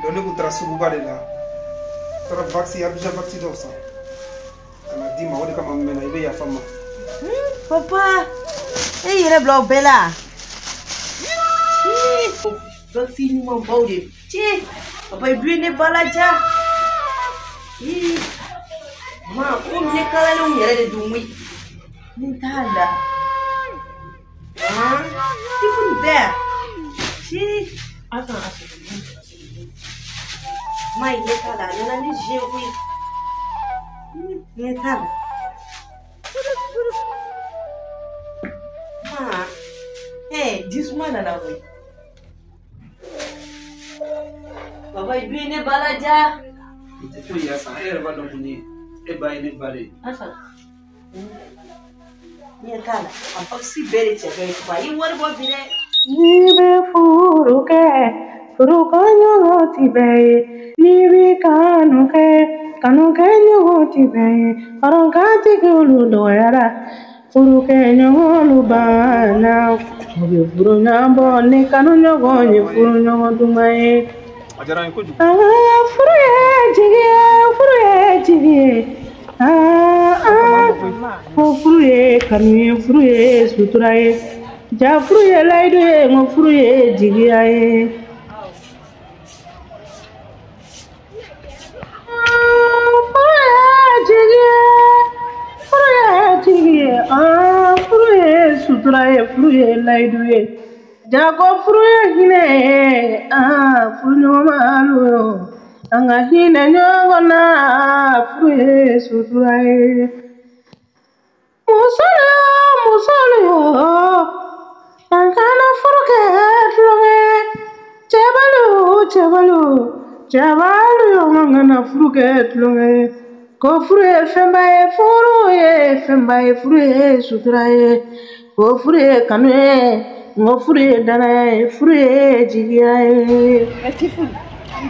Donc ne kun taara suguba de la. N taara vaccin, Abidjan vaccin dɔw san. Ka na d'i ma, o de kama n mɛnna, i bɛ yafa n ma. Papa, e y'i yɛrɛ bila o bɛɛ la. Vaccin ɲumanbaw de. Ci, papa i bi ne ba laja. Ma, ko ne kalalenw yɛrɛ de don koyi. Ni t'a la. Tifu nin bɛɛ yan. Ci. Asan. Ma, i ɲɛ t'a la, a nana ni zi ye koyi. Ɲɛ t'a la. Ma, jisuma nana koyi. Papa i bi ne ba laja. I tɛ foyi ya san, e yɛrɛ b'a dɔn ko ne e ba ye ne ba de ye. Asan. Ɲɛ t'a la, a bakisi bɛɛ de cɛ ka ɲi papa, i ye wari bɔ bi dɛ. N'i bɛ furu kɛ, furu kɛ ɲɔgɔn ti bɛɛ ye. N'i bɛ kanu kɛ, kanu kɛ ɲɔgɔn ti bɛɛ ye. Hɔrɔnkatigiw dɔgɔyara, furu kɛ ɲɔgɔnw banna. U bɛ furu ɲɔgɔn bɔ ni kanu ɲɔgɔn ye furu ɲɔgɔn duman ye. A diyara n ye kojugu. Furu ye jigi ye, furu ye jigi ye. Ko furu ye kanu ye, furu ye sutura ye. Ja furu ye layidu ye, nko furu ye jigiya ye. Furu ye jigi ye, furu ye jigi ye. Furu ye sutura ye, furu ye layidu ye. Jago furu ye hinɛ ye, furu ɲɔgɔnmalu an ka hinɛ ɲɔgɔn na, furu ye sutura ye. Musolu, musolu, an kana furu kɛ tulonkɛ. Cɛbalu, cɛbalu, cɛbalu, an kana furu kɛ tulonkɛ. Ko furu ye fɛnba ye, furu ye fɛnba ye, furu ye sutura ye. Ko furu ye kanu ye, nko furu ye danaya ye, furu ye jigiya ye. Tifu,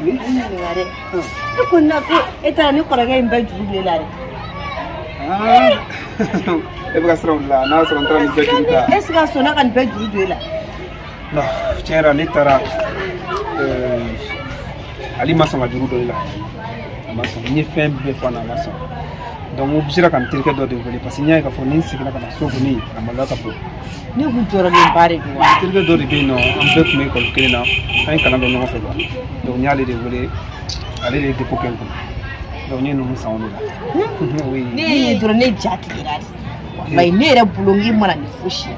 ne ɲininka dɛ. E ko na ko e taara ne kɔrɔkɛ in bɛɛ juru don e la dɛ. E bɛ ka siran o de la, n'a y'a sɔrɔ n taara nin bɛɛ juru ta. Est ce que a sɔnna ka nin bɛɛ juru don e la? Non, tiɲɛ yɛrɛ la ne taara Ali ma sɔn ka juru don e la. A ma sɔn, n ye fɛn bɛɛ fɔ a ɲɛna, a ma sɔn. Donc n obligé ka n terikɛ dɔ de wele parce que n y'a ye k'a fɔ ni n seginna ka na so kɔni a maloya ka bon. Ne kun jɔrɔlenba de don wa. N terikɛ dɔ de bɛ yen nɔ, an bɛɛ tun bɛ ekɔli kelen na, an ye kalan kɛ ɲɔgɔn fɛ quoi. Donc n y'ale de wele, ale de ye dépôt kɛ n kun. Donc n ye ninnu san o de la. Oui. Ne ye dɔrɔn ne ja tigɛra de. Walayi ne yɛrɛ bolo n k'i mana ni fosi ye.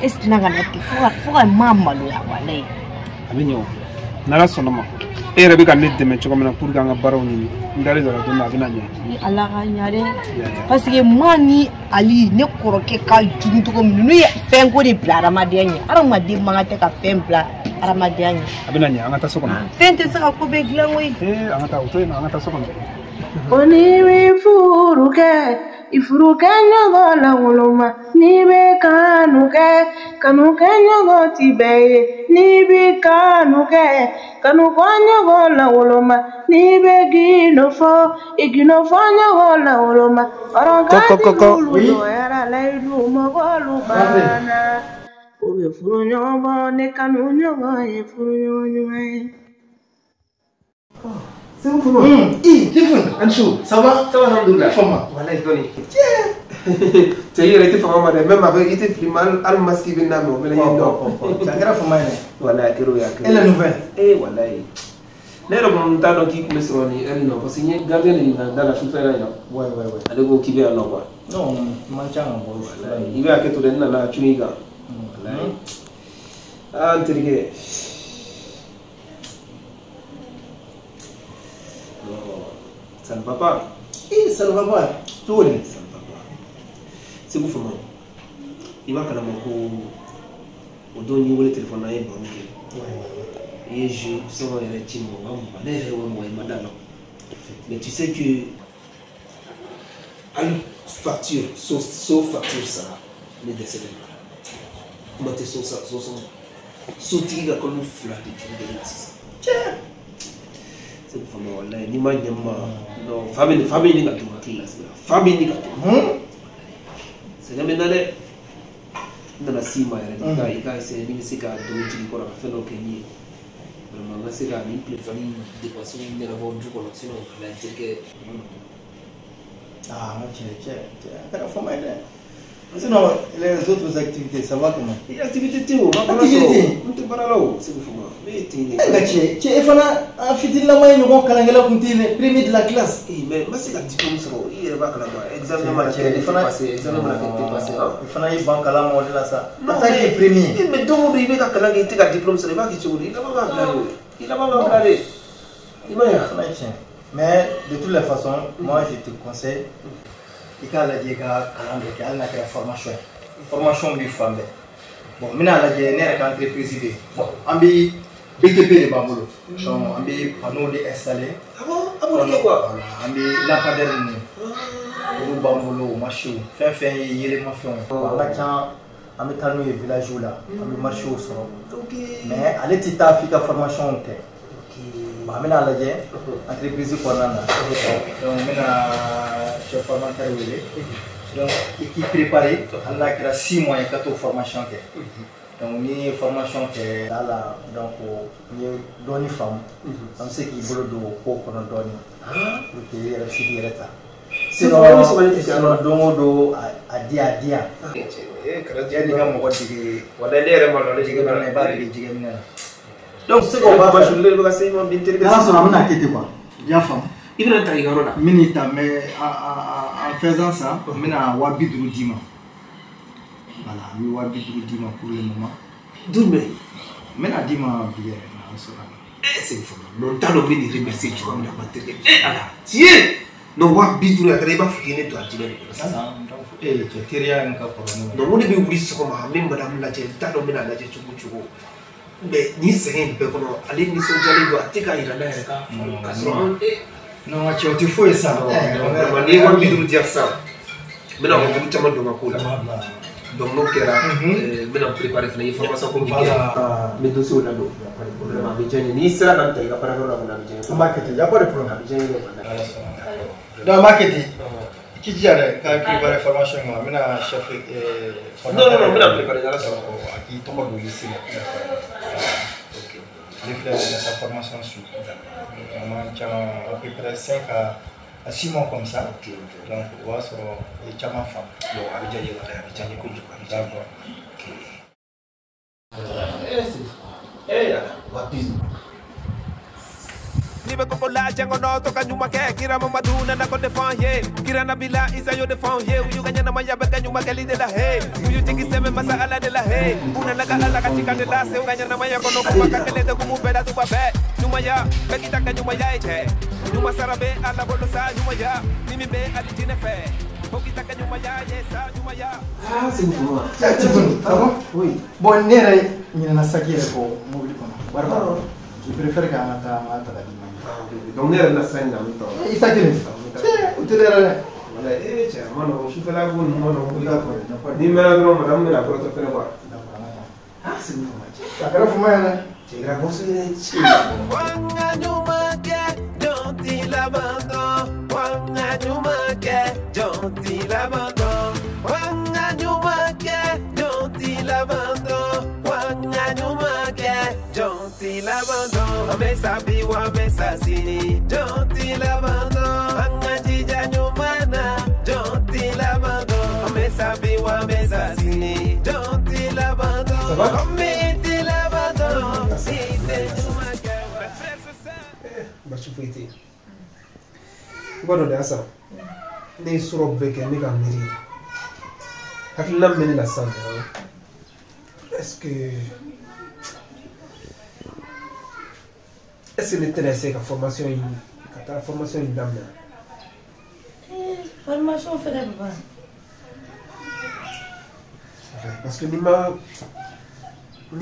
E sinna ka na ten fo ka maa maloya walayi. A bɛ ɲɛ o. N'Ala sɔnna ma. E yɛrɛ bɛ ka ne dɛmɛ cogo min na pour que an ka baaraw ɲini, n dalen don a la don dɔ a bɛna ɲɛ. Ni Ala ka ɲa dɛ. Parce que maa ni Ali ne kɔrɔkɛ ka jugu cogo min, n'u ye fɛnko de bila hadamadenya ɲɛ, hadamaden man kan tɛ ka fɛn bila hadamadenya ɲɛ. A bɛna ɲɛ, an ka taa so kɔnɔ. Fɛn tɛ se ka ko bɛɛ dilan koyi. Ee, an ka taa o to yen nɔ, an ka taa so kɔnɔ. Ko n'i bɛ furu kɛ, i furu kɛ ɲɔgɔn lankolon ma. N'i bɛ kanu kɛ, kanu kɛ ɲɔgɔn ti bɛɛ ye. N'i bɛ kanu kɛ, kanu kɔ ɲɔgɔn lankolon ma. N'i bɛ gindo fɔ, i gindo fɔ ɲɔgɔn lankolon ma. Hɔrɔnkatigiw dɔgɔyara, layidu mɔgɔlu banna. U bɛ furu ɲɔgɔn bɔ ni kanu ɲɔgɔn ye, furu ɲɔgɔn ɲuman ye. C'est bon pour moi. Tifoun. Anchou, ça va? Ça va, alhamdoulilah. Fama. Voilà, Tony. Tu sais, il était fama, même avec, il était filmé, al masque, il n'a pas mais il est Ça a fama, voilà, et la nouvelle? Eh, voilà. Ne yɛrɛ kɔni t'a dɔn k'i kun bɛ sɔrɔ nin heure in na parce que n ye gardien de ɲininka da la sufɛla in na. Ouais. Ale ko k'i bɛ yan nɔ quoi. Non, man ca ka bɔ. I bɛ hakɛ to dɛ, n nana cun i kan. Walayi. Ah, n terikɛ. Ça ne va pas. Eh, ça ne va pas. Cogo di? Ça ne va pas. Segu fama, i b'a kalama ko o don n y'i wele téléphone na, an ye baro kɛ. I ye jus sɔngɔ yɛrɛ ci ma, wa mugan. Ne yɛrɛ ye wa mugan ye, ma da la. Mais tu sais que hali facture, so facture sara, ne dɛsɛlen don. Kuma tɛ so sɔngɔ. Sotigi ka kalo 2 de juru bɛ ne la sisan. Tiɲɛ. Segu fama, walayi, n'i ma ɲɛ n ma, non, fa bɛ ɲini ka don hakili la sisan. Fa bɛ ɲini ka don. Sɛgɛn bɛ n na dɛ. N nana s'i ma yɛrɛ de, i ka essayer ni bɛ se ka don jigi kɔrɔ ka fɛn dɔ kɛ n ye. Vraiment n ka se ka nin tilefani dépense ɲɛnabɔ du kɔnɔ, sinon a n terikɛ. Ah, n ka cɛ, a kɛra fama ye dɛ. Sinon, les autres activités, ça va comment? Activité tɛ o, ma baara sɔrɔ. N tɛ baara la o, Segu Fama. Ne ye ten de. E ka cɛ, e fana an fitininama ye ɲɔgɔn kalankɛla kun tɛ yen dɛ, premier de la classe. Eh, mais n ma se ka diplôme sɔrɔ, i yɛrɛ b'a kalama. Examen mana kɛ, ne tɛ passer, examen mana kɛ, n tɛ passer. I fana y'i ban kalan ma o de la sa. En tant que premier. Eh, mais don o don i bɛ ka kalan kɛ, i tɛ ka diplôme sɔrɔ, i b'a kɛ cogo di? I laban b'a bila de o. I laban b'a bila de. I m'a ye wa? O fana ye tiɲɛ. Mais de toutes les façons, moi je te conseille, i k'a lajɛ i ka kalan dɔ kɛ, hali n'a kɛra formation ye. Formation bɛ fan bɛɛ. Bon, n bɛna lajɛ ne yɛrɛ ka entreprise bɛ yen. Bon, an bɛ BTP de b'an bolo. Donc an bɛ panneau de installer. Ah bon? A b'o de kɛ quoi? Voilà, an bɛ lampadaire ninnu. Olu b'an bolo o marché. Fɛn fɛn ye yeelenmafɛnw ye. An ka ca, an bɛ taa n'u ye village la, an bɛ marché sɔrɔ. Mais ale tɛ taa f'i ka formation kɛ. Bon, an bɛna lajɛ entreprise kɔnɔna na. Donc n bɛna chef formateur wele. Donc i k'i préparer, hali n'a kɛra 6 mois ye ka t'o formation kɛ. Donc n'i ye formation kɛ la, donc n'i ye dɔɔni faamu, an bɛ se k'i bolo don ko kɔnɔ dɔɔni pour que i yɛrɛ bɛ se k'i yɛrɛ ta. Sinon don o don a di a di yan. Yanni i ka mɔgɔ dege. Walayi ne yɛrɛ ma dɔn ne jɛgɛ minɛ, i b'a dege jɛgɛ minɛ na. Donc se k'o b'a fɛ. N'Ala sɔnna an bɛna kɛ ten quoi. I y'a faamu. I bɛna ta i ka yɔrɔ la. N bɛn'i ta, mais en faisant ça, n bɛna 50 000 d'i ma. Voilà, n bɛ 50 000 d'i ma pour le moment. Jumɛn? N bɛna d'i ma bi yɛrɛ, n'Ala sɔnna. Eh, Segu Fama, non, n t'a dɔn n bɛ nin remercier cogoya min na ma terikɛ. Eh Ala, tiɲɛ. Non, 50 000 a kɛra i b'a fɔ k'i ye ne don a jinɛ de kɔnɔ sisan. Eh, cɛ, teriya in ka kɔrɔ ne ma. Non, n ko ne bɛ wuli sɔgɔma, n bɛ madame lajɛ, n t'a dɔn n bɛna lajɛ cogo o cogo. Mais nin sɛgɛn in bɛɛ kɔnɔ, ale nisɔndiyalen don, a tɛ k'a yira ne yɛrɛ k'a faamu k'a sɔrɔ an Non, cɛ, o tɛ foyi ye sa. Vraiment, n'i ye 50 000 di yan sisan, n bɛna wari caman don n ka ko la. Donc n'o kɛra, n bɛna n préparer fana, i ye formation ko min kɛ, n bɛ dossier ladon. Vraiment, a bɛ diya n ye. N'i sera ka n ta i ka baarakɛyɔrɔ la kɔni, a bɛ diya n ye. An b'a kɛ ten, y a pas de problème. A bɛ diya n ye dɛ. Donc an b'a kɛ ten. I k'i jija dɛ, ka préparer formation in kɔnɔ. N bɛna chef Non, non, non, n bɛna préparer, n'Ala sɔnna. A k'i tɔgɔ don liste la. Ok. Ale filɛ nin ye ka formation suit. Vraiment caman, à peu près 5 à 6 mois comme ça. Ok, ok. Donc o b'a sɔrɔ i ye caman faamu. Bon, a bɛ diya n ye, walayi, a bɛ diya n ye kojugu, a bɛ diya n ye. D'accord. Ok. Eh, eh, Ala, 50 000. Ni bɛ koko la jɛngɔnɔ to ka ɲuman kɛ kira Mamadu nana ko defan ye kira Nabila Isa y'o defan ye u y'u ka ɲɛnamaya bɛɛ kɛ ɲuman kɛli de la he u y'u jigi sɛmɛ masa Ala de la he u nana ka Ala ka cikan de lase u ka ɲɛnamaya kɔnɔ kuma ka kelen tɛ kumu bɛɛ datuba bɛɛ ɲumanya bɛɛ k'i ta kɛ ɲumanya ye cɛ ɲuman sara bɛ Ala bolo sa ɲumanya ni min bɛ alijinɛ fɛ fo k'i ta kɛ ɲumanya ye sa ɲumanya. Ah, Segu Fama. Tifuni, ça va? Oui. Bon, ne yɛrɛ ɲinɛna saki yɛrɛ kɔ mobili kɔnɔ. Wari b'a la. Je préfère k'an ka taa an ka ta ka d'i ma. Donc ne yɛrɛ bɛna sira ɲini, an bɛ taa. I ta kelen. O tɛ dɛ. Walayi, eh cɛ, a ma nɔgɔn, sufɛla ko ninnu ma nɔgɔn. D'accord. N'i mɛnna dɔrɔn, madame bɛna kɔrɔtɔ fɛnɛ quoi. Ah, Segu Fama, cɛ. A kɛra fama ye dɛ. Cɛ, i kɛra boss ye dɛ. Wanga ɲuman kɛ jɔn t'i laban dɔn. Wanga ɲuman kɛ jɔn t'i laban dɔn. Wanga ɲuman kɛ jɔn t'i laban dɔn. Wanga ɲuman kɛ jɔn t'i laban dɔn. An bɛ sa bi wa an bɛ sa sini jɔn t'i laban dɔn. An ka jija ɲuman na jɔn t'i laban dɔn. An bɛ sa bi wa an bɛ sa sini jɔn t'i laban dɔn. Komi i t'i laban dɔn i tɛ ɲuman kɛ. Baasi foyi tɛ yen. I b'a dɔn de Asan, ne ye sɔrɔ bɛɛ kɛ ne ka miiri hakilina min bɛ ne la sisan dɔrɔn, est-ce que ne tɛna essayer ka formation in ka taa formation in daminɛ? Formation fɛnɛ bɛ ban. Parce que n'i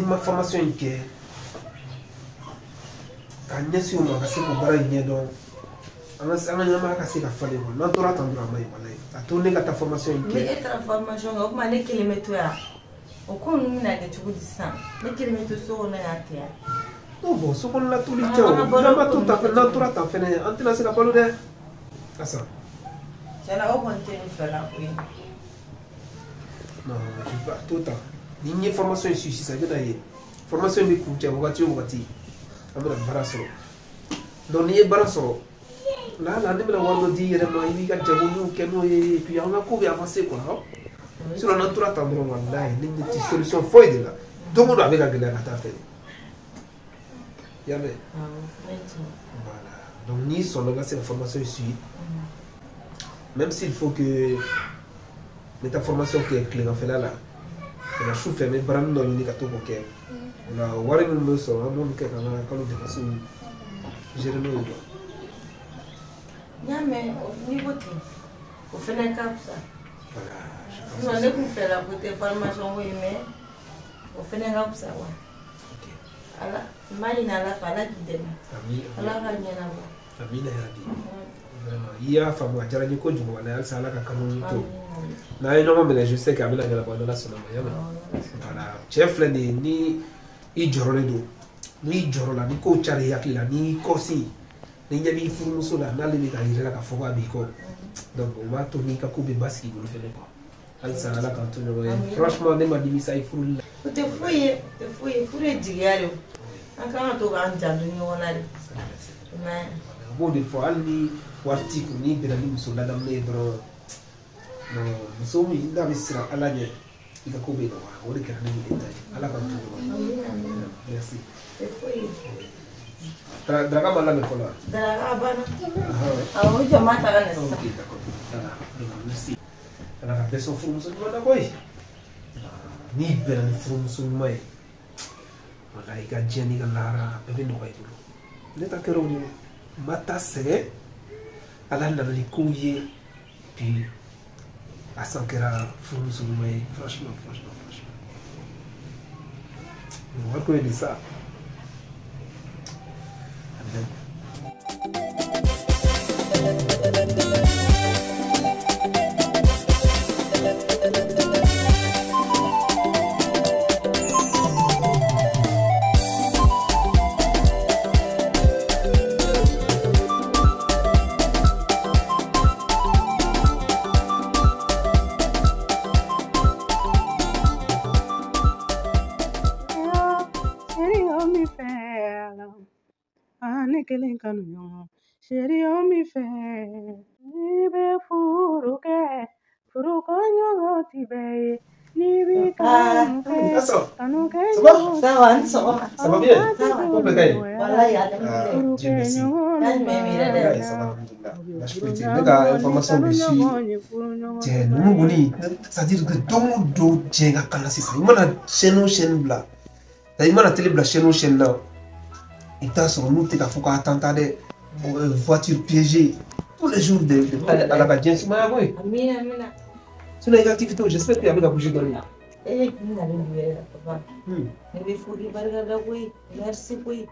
ma formation in kɛ ka ɲɛsin o ma ka se k'o baara in ɲɛdɔn, an ka ɲɛnamaya ka se ka falen quoi. N'an tora tan dɔrɔn a ma ɲi walayi. A to ne ka taa formation in kɛ. Ni e taara formation kɛ, o tuma ne kelen bɛ to yan. O ko ninnu bɛna kɛ cogo di sisan? Ne kelen bɛ to so kɔnɔ yan tɛ yan. Non bon, so kɔnɔna toli tɛ o. N'an ma to tan fɛnɛ, n'an tora tan fɛnɛ, an tɛna se ka balo dɛ. Asan. Tiɲɛna o kɔni tɛ ne fɛla ko ye. Non, je vais to tan. Ni n ye formation in su sisan, i bɛna ye formation in bɛ kuncɛ wagati o wagati, an bɛna baara sɔrɔ. Donc n'i ye baara sɔrɔ, la ne bɛna wari dɔ di i yɛrɛ ma, i b'i ka jagoniw kɛ n'o ye, et puis an ka ko bɛ avancer quoi. Sinon n'an tora tan dɔrɔn, walahi ne ɲɛ tɛ solution foyi de la. Don o don a bɛ ka gɛlɛya ka taa fɛ. I y'a mɛn? Voilà. Donc n'i sɔnna ka se ka formation suivre, même s'il faut que n bɛ taa formation kɛ tileganfɛla la, ka na su fɛ n bɛ baaranin dɔ ɲini ka to k'o kɛ. O la wari minnu bɛ sɔrɔ, an b'olu kɛ k'an ka kalo dépenses gérer n'o ye quoi. N y'a mɛn, n'i ko ten, o fɛnɛ ka fisa. Sinon ne kun fɛla ko tɛ formation ko ye, mais o fɛnɛ ka fisa quoi. Ala n b'a ɲini Ala fɛ, Ala k'i dɛmɛ. Ala ka ɲɛnabɔ. Amina yarabi. Vraiment, i y'a faamu, a diyara n ye kojugu, walahi halisa Ala ka kanu to. N'an ye ɲɔgɔn minɛ, je sais que a bɛna ɲɛnabɔ n'Ala sɔnna ma, y'a mɛn. Voilà, cɛ filɛ nin ye, ni i jɔrɔlen don, n'i jɔrɔ la, ni kow cayara i hakili la, n'i kɔsi, ni ɲɛ b'i furumuso la, n'ale bɛ k'a yira la k'a fɔ k'a b'i kɔ, donc o b'a to n'i ka ko bɛ basigi i bolo fɛnɛ quoi. Halisa Ala k'an to ɲɔgɔn ye. Franchement, ne ma nimisa i furuli la. O tɛ foyi ye, o tɛ foyi ye, furu ye jigiya de ye. An kan ka to k'an janto ɲɔgɔn na de. N b'o de fɔ, hali ni wari t'i kun, n'i bɛnna ni muso ladamunen ye dɔrɔn, non, muso min n'a bɛ siran Ala ɲɛ, i ka ko bɛ nɔgɔya. O de kɛra ne ni e ta ye. Ala k'an to ɲɔgɔn ye. Merci. Daraka ma labɛn fɔlɔ wa? Daraka banna. Awɔ, o jama ta ka na sisan. Ok, d'accord. Voilà, merci. Ala ka bɛɛ sɔn furumuso ɲuman na koyi. N'i bɛnna ni furumuso ɲuman ye, walahi i ka diɲɛ n'i ka lahara a bɛɛ bɛ nɔgɔya i bolo. Ne ta kɛra o de ye. N ma taa sɛgɛn, Ala nana ni kow ye, puis a san kɛra furumuso ɲuman ye. Franchement, franchement, franchement. Wariko ye nin sa. Amen. Ne kelen kanu ɲɔgɔn seri o min fɛ, n'i bɛ furu kɛ, furu ko ɲɔgɔn ti bɛɛ ye, n'i b'i kanu kɛ, kanu kɛ ɲɔgɔn. Ça va, ni sɔgɔma. Ça va bien? Ça va. Ko bɛɛ ka ɲi? Walahi, alhamdulilayi. Ah, Dieu merci. N'a jumɛn b'i yɛrɛ dɛ? Ouais, ça va, alhamdoulilah. Baasi foyi tɛ yen. Ne ka information bɛ suivre. Cɛ ninnu kɔni, c'est-à-dire que don o don diɲɛ ka kalan sisan, i mana chaîne o chaîne bila, i mana télé bila chaîne o chaîne na, i bɛ taa sɔrɔ n'u tɛ k'a fɔ k'a tan ta dɛ, voiture piégée tous les jours de Ala ka diɲɛ sumaya koyi. Amina, amina. Sinon i ka activité, j'espère que a bɛ ka bouger dɔɔnin. Eh, n nalen don yɛrɛ la papa. Ne bɛ fo k'i barika da koyi. Merci koyi.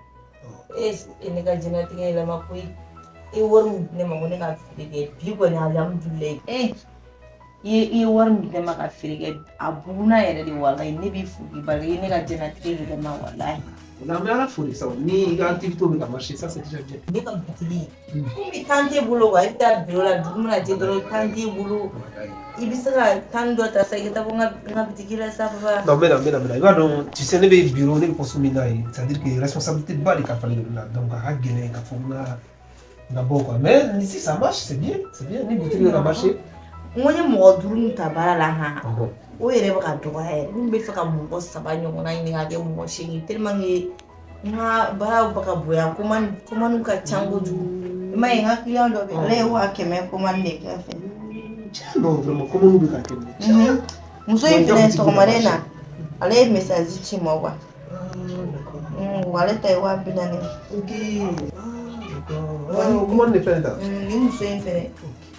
Eh, ne ka diɲɛlatigɛ yɛlɛma koyi. E wari min di ne ma ko ne ka feere kɛ bi kɔni, alhamdulilayi. Eh, i ye wari min di ne ma ka feere kɛ, a bugunna yɛrɛ de, walayi. Ne b'i fo k'i barika, i ye ne ka diɲɛlatigɛ yɛlɛma, walayi. O la an bɛ Ala fo de sa, ni i ka activité bɛ ka marcher, ça c'est déjà bien. Ne ka butigi komi temps t'e bolo quoi, i bɛ taa bureau la, dugu mana jɛ dɔrɔn temps t'e bolo, i bɛ se ka temps dɔ ta sa, i ka taa bɔ n ka butigi la sa papa. Non, n bɛ na, n bɛ na, n bɛ na. I b'a dɔn, tu sais, ne bɛ bureau, ne bɛ poste min na yen, c'est-à-dire que responsabilité ba de kalifalen don ne la, donc a ka gɛlɛn k'a fɔ n ka bɔ quoi. Mais si ça marche, c'est bien, c'est bien. Ni butigi bɛ ka marcher. N ko n ye mɔgɔ 5 min ta baara la han, o yɛrɛ bɛ ka dɔgɔya yɛrɛ. N bɛ fɛ ka mɔgɔ 3 ɲɔgɔnna ɲini ka kɛ mɔgɔ 8, tellement que n ka baaraw bɛ ka bonya, commande ka ca kojugu. I m'a ye, n ka client dɔ bɛ yen, ale ye 100 000 commande de kɛ n fɛ. Non, vraiment, commande bɛ ka kɛ. Muso in fɛnɛ, sɔgɔmada in na, ale ye message ci n ma quoi. Ale ta ye 40 000. Ok. Ah, commande de fɛnɛ ta. Nin muso in fɛnɛ,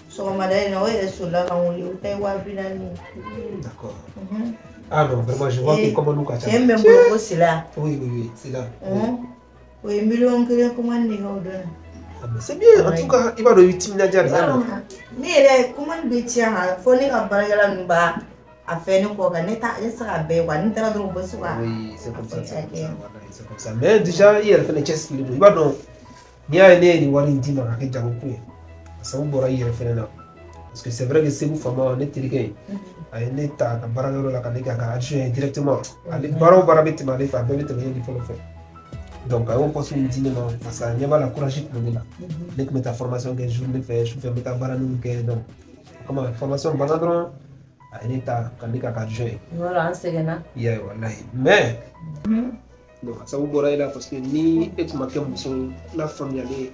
sɔgɔmada in na, o yɛrɛ solila ka n wele, o ta ye 40 000 ye. D'accord. Ah non, vraiment, je vois que commande ka ca. Cɛ min bɛ n bolo ko Sila. Oui, oui, oui, c'est là. O ye 1 000 000 commande de kɛ o don na. Ah, mais c'est bien, en tout cas, i b'a dɔn i bɛ timinadiya de. Ne yɛrɛ, commande bɛ tiɲɛ kan fo ne ka baarakɛla ninnu b'a a fɛ ne kɔ kan, ne ta ne tɛ se k'a bɛɛ ye quoi, ni n taara dɔrɔn u bɛ se ka. Oui, c'est comme ça, c'est comme ça, voilà, c'est comme ça. Mais déjà, i yɛrɛ fɛnɛ cɛsirilen don. I b'a dɔn, n'i y'a ye ne ye nin wari in d'i ma ka kɛ jagokun ye, a sababu bɔra i yɛrɛ fɛnɛ na. Parce que c'est vrai que Segu faama, ne terikɛ ye, A ye ne ta ka baarakɛyɔrɔ la ka ne kɛ a ka adjoint directement. Ale baara o baara bɛ tɛmɛ ale fɛ, a bɛɛ bɛ tɛmɛ ne fɔlɔ fɛ. Donc a y'o poste in di ne ma parce que a ɲɛ b'a la courage tun bɛ ne la. Ne tun bɛ taa formation kɛ journée fɛ, sufɛ n bɛ taa baaraninw kɛ. Donc o kama formation banna dɔrɔn, a ye ne ta ka ne kɛ a ka adjoint ye. Yɔrɔ an sɛgɛnna. I y'a ye walahi mais donc a sababu bɔra e la parce que ni e tun ma kɛ muso lafaamuyalen ye,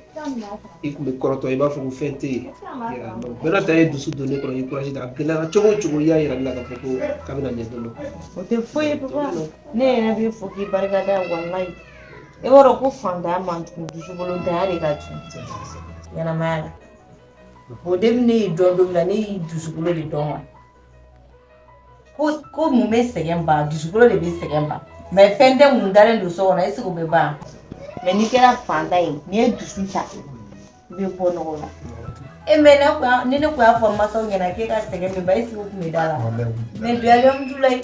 i tun bɛ kɔrɔtɔ, i b'a fɔ ko fɛn tɛ yen. Donc bɛɛ n'a ta ye dusu don ne kɔrɔ, i ye courage ta. A gɛlɛyara cogo o cogo, i y'a yira ne la k'a fɔ ko k'a bɛna ɲɛ don dɔ. O tɛ foyi ye papa, ne yɛrɛ bɛ fɔ k'i barika da walahi. E b'a dɔn ko fantanya man jugu, dusukolontanya de ka jugu ɲɛnamaya la. Bon, depuis ne y'i dɔn don min na, ne y'i dusukolo de dɔn wa. Ko mun bɛ sɛgɛn ban, dusukolo de bɛ sɛgɛn ban. Mais fɛn tɛ mun dalen don so kɔnɔ, est ce que o bɛ ban? Mais n'i kɛra fantan ye, n'i ye dusu ta, i bɛ bɔ nɔgɔ la. E mais ni ne kun y'a fɔ mansaw ɲɛna k'e ka sɛgɛn bɛ ban, est ce que o tun bɛ da la? Mais bi alihamudulilayi,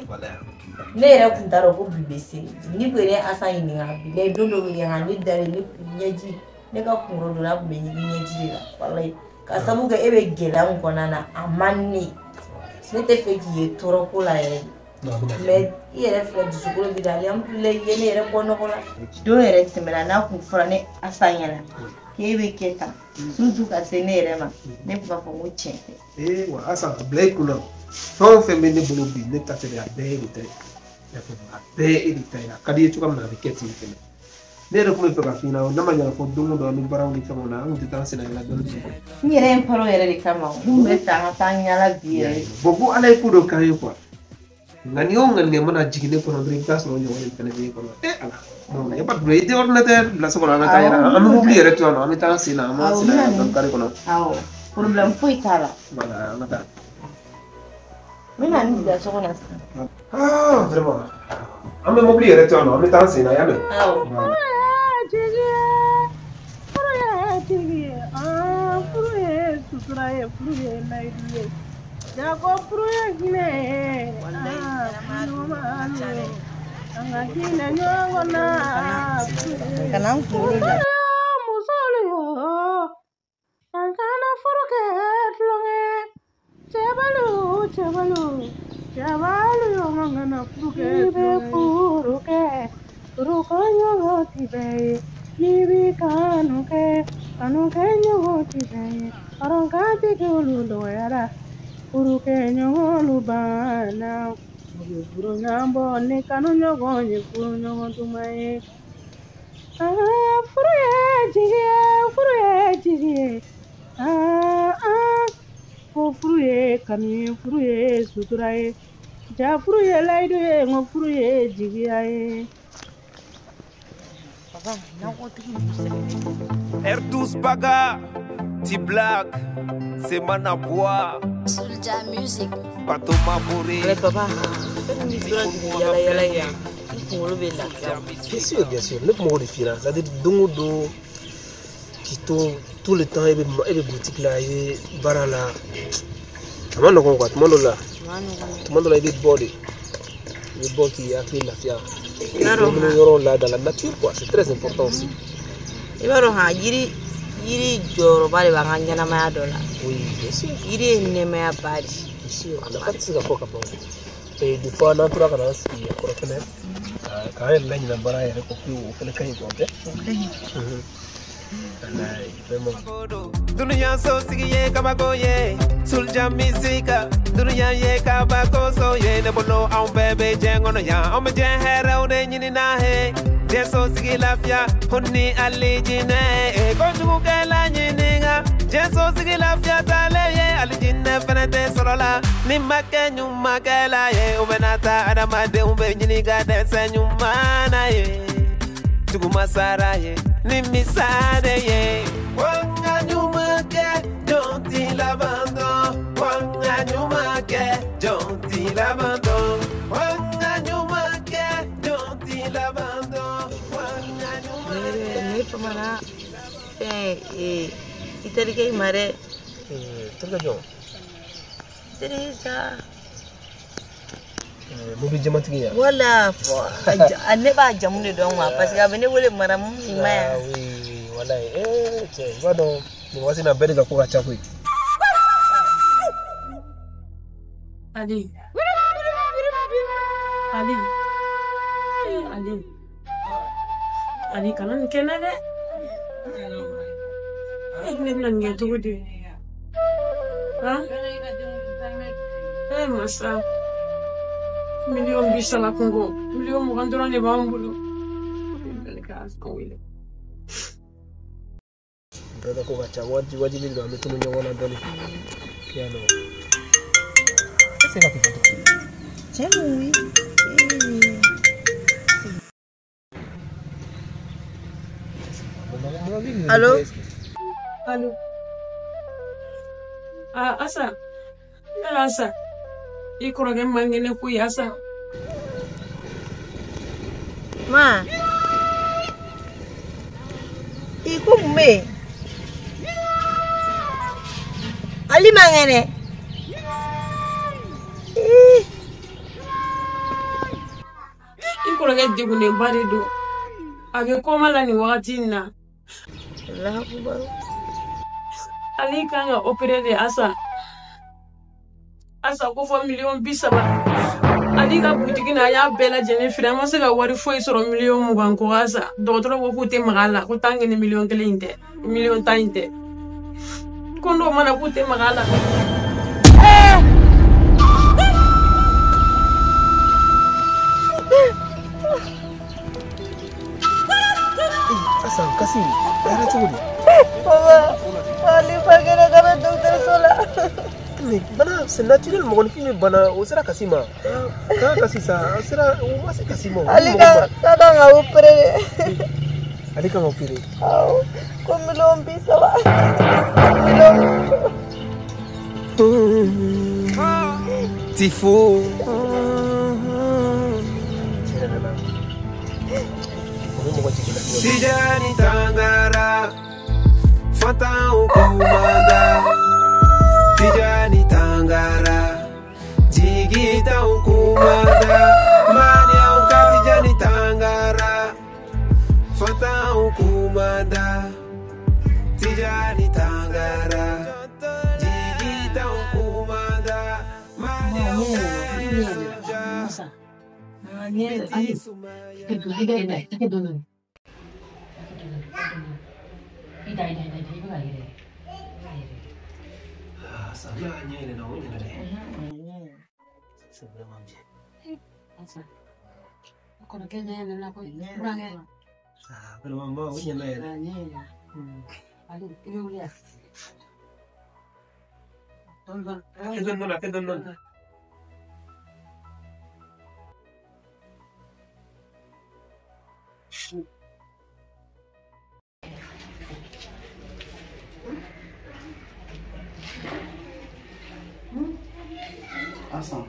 ne yɛrɛ kun t'a dɔn ko bi bɛ se. Ni kun ye ne Asan ɲininka bi, ne don dɔ bɛ kɛ ne dalen ne ɲɛji, ne ka kunkolo donna kun bɛ ɲigin ɲɛji de la walayi. Ka sababu kɛ e bɛ gɛlɛya min kɔnɔna na, a man ne ye. Ne tɛ fɛ k'i ye tɔɔrɔ ko la yɛrɛ. Mais i yɛrɛ filɛ dusukolo bi da, alihamudulilayi, i ye ne yɛrɛ bɔ nɔgɔ la. Don yɛrɛ tɛmɛna n'a kun fɔra ne Asan ɲɛna k'e bɛ kɛ tan, surtout ka se ne yɛrɛ ma, ne tun b'a fɔ ko tiɲɛ tɛ. Ee wa Asan, a bila i kunna, fɛn o fɛn bɛ ne bolo bi, ne ta tɛ dɛ, a bɛɛ ye e de ta ye. I y'a faamu, a bɛɛ ye e de ta ye. A ka di i ye cogoya min na, a bɛ kɛ ten fɛnɛ. Ne yɛrɛ tun bɛ fɛ ka f'i ɲɛna, n'a ma ɲɛ fɔ don o don an bɛ baaraw ni fɛnw na, an tun tɛ taa an senna yala dɔɔni. N yɛrɛ ye n paro yɛrɛ de kama, n tun bɛ fɛ an ka taa yala bi yɛrɛ. Bon, ko Ala ye ko dɔ k'an ye quoi. Ŋaniya o ŋaniya mana jigin ne kɔnɔ dɔrɔn, i bɛ taa sɔrɔ o ɲɔgɔn de fɛnɛ b'e kɔnɔ. Eh Ala, non, y a pas de problème. I tɛ ordinateur bila so kɔnɔ, an ka taa yala. An bɛ mobili yɛrɛ to yan nɔ, an bɛ taa an sen na, an b'an sen na yala dɔɔni carré kɔnɔ. Awɔ, problème foyi t'a la. Voilà, an ka taa. N bɛna nin bila so kɔnɔ sisan. Ah, vraiment. An bɛ mobili yɛrɛ to yan nɔ, an bɛ taa an sen na, y'a mɛn? Awɔ. Voilà. Furu ye jigi ye, furu ye sutura ye, furu ye layidu ye. Jago furu ye hinɛ ye, an ka hinɛ ɲɔgɔn na. Kana n kunkolo la. Musolu yo, an kana furu kɛ tulonkɛ. Cɛbalu, cɛbalu, cɛbalu yo, an kana furu kɛ tulonkɛ. N'i bɛ furu kɛ, furu ko ɲɔgɔn ti bɛɛ ye. N'i b'i kanu kɛ, kanu kɛ ɲɔgɔn ti bɛɛ ye. Hɔrɔn kan ti kɛ olu dɔgɔyara. Furu kɛ ɲɔgɔnlu banna. U bɛ furu ɲɔgɔn bɔ ni kanu ɲɔgɔn ye, furu ɲɔgɔn duman ye. Furu ye jigi ye, furu ye jigi ye. Ko furu ye kanu ye, furu ye sutura ye. Ja furu ye layidu ye, n ko furu ye jigiya ye. Papa, nakɔtigi ninnu sɛgɛnnen. R12 Baga, T-Black, c'est Manabois. Soulja Music. Bato Maboré. Mais papa, fɛn min tora k'i yala yala yan, i kunkolo bɛ lafiya. Bien sûr, bien sûr. Ne tun b'o de f'i ɲɛna. C'est-à-dire don o don k'i to tout le temps e bɛ boutique la, i bɛ baara la. A ma nɔgɔn quoi, tuma dɔ la. Tuma dɔ la i bɛ bɔ de. I bɛ bɔ k'i hakili lafiya. Yɔrɔ la dans la nature quoi, c'est très important aussi. I b'a dɔn han, yiri jɔyɔrɔba de b'an ka ɲɛnamaya dɔ la. Oui, bien sûr. Yiri ye nɛɛmaya ba de. Bien sûr, a nafa tɛ se ka fɔ ka ban. Et des fois n'an tora ka na an sigi a kɔrɔ fɛnɛ, k'an yɛrɛ laɲinɛ baara yɛrɛ kɔ pewu, o fɛnɛ ka ɲi quoi, tɛ? Walayi, vraiment. Dunuya so sigi ye kabako ye, Soulja Music. Dunuya ye kabako so ye, ne bolo anw bɛɛ bɛ diɲɛ kɔnɔ yan, anw bɛ diɲɛ hɛrɛw de ɲini na he. Diɲɛ so sigi lafiya, ko ni alijinɛ, kojugukɛla ɲininka. Diɲɛ so sigi lafiya t'ale ye, alijinɛ fɛnɛ tɛ sɔrɔ la. Ni ma kɛ ɲumankɛla ye, o bɛna taa adamadenw bɛ ɲini ka dɛsɛ ɲuman na ye. Duguma sara ye, ni misade ye. Wanga ɲuman kɛ, jɔn t'i laban dɔn. Wanga ɲuman kɛ, jɔn t'i laban dɔn. Wanga ɲuman kɛ, jɔn t'i laban dɔn. Wanga ɲuman kɛ. Ne famana fɛn i terikɛ in ma dɛ. Terikɛ jɔn? Terikɛ sa. Mobili jamatigi ya? Wala, fo ne b'a jamu de dɔn quoi, parce que a bɛ ne wele maramu i ma yan. Ah oui, walayi. Cɛ, i b'a dɔn nin waati in na bɛɛ de ka ko ka ca koyi. Ali. Ali. Ali. Ali kana nin kɛ n na dɛ. Ne bɛna nin kɛ cogo di? Han? Masa. 30 miliyɔn kungo. 20 miliyɔn dɔrɔn de b'an bolo. Ne ka Asan wele. Bɛɛ ko ka ca wajibi don an bɛ tunu ɲɔgɔn na dɔɔni. Yan nɔ. E se ka tɛmɛ. Cɛ mun ye? Allo? Allo? Ah, Asa. Yala Asa. I kɔrɔkɛ man kɛnɛ koyi Asa. Ma. I ko mun bɛ yen? Ali man kɛnɛ. I kɔrɔkɛ degunnenba de don. A bɛ kɔma la nin wagati in na. Allahu akbar. Ali kan ka opérer de Asa. Asa ko fɔ 30 miliyɔn. Ali ka butigi na a y'a bɛɛ lajɛlen feere an ma se ka wari foyi sɔrɔ 20 miliyɔn kɔ Asa. Dɔgɔtɔrɔ ko k'u tɛ maga a la ko tant que ni 1 miliyɔn in tɛ 10 miliyɔn in tɛ. Ko n'o mana k'u tɛ maga a la. Asan, kasi, a kɛra cogo di? Papa, Ali fakɛnɛ ka na dɔgɔtɔrɔso la. Mais bana, c'est naturel, mɔgɔninfin bɛ bana, o sera kasi ma. K'a kasi sa, a sera, o ma se kasi ma. Ali ka kan ka opérer de. Ale kan ka opérer. Awɔ, ko 30 miliyɔn. Miliyɔn. Tifo. Tiɲɛ yɛrɛ la, o bɛ mɔgɔ jigin latigɛ. Tijani Tangara, Fantanw kumada. Tijani Tangara, jigitanw kumada. Maliyanw ka Tijani Tangara, Fantanw kumada. Tijani Tangara, jigitanw kumada. Maliyanw ka Ali, tɛgɛ dɔɔni. I da i da i da i bɛ ka yɛlɛ. Ah, ça va, ɲɛ yɛlɛnna, o ɲɛna dɛ. C'est vraiment bien. Asa. Kɔrɔkɛ ɲɛ yɛlɛnna koyi. Burankɛ. Ah, vraiment ba, o ɲɛna yɛrɛ. Ɲɛ yɛlɛnna. Ali, i bɛ wuli yan. Dɔɔni dɔɔni. A kɛ dɔɔni dɔɔni, a kɛ dɔɔni dɔɔni. Asan.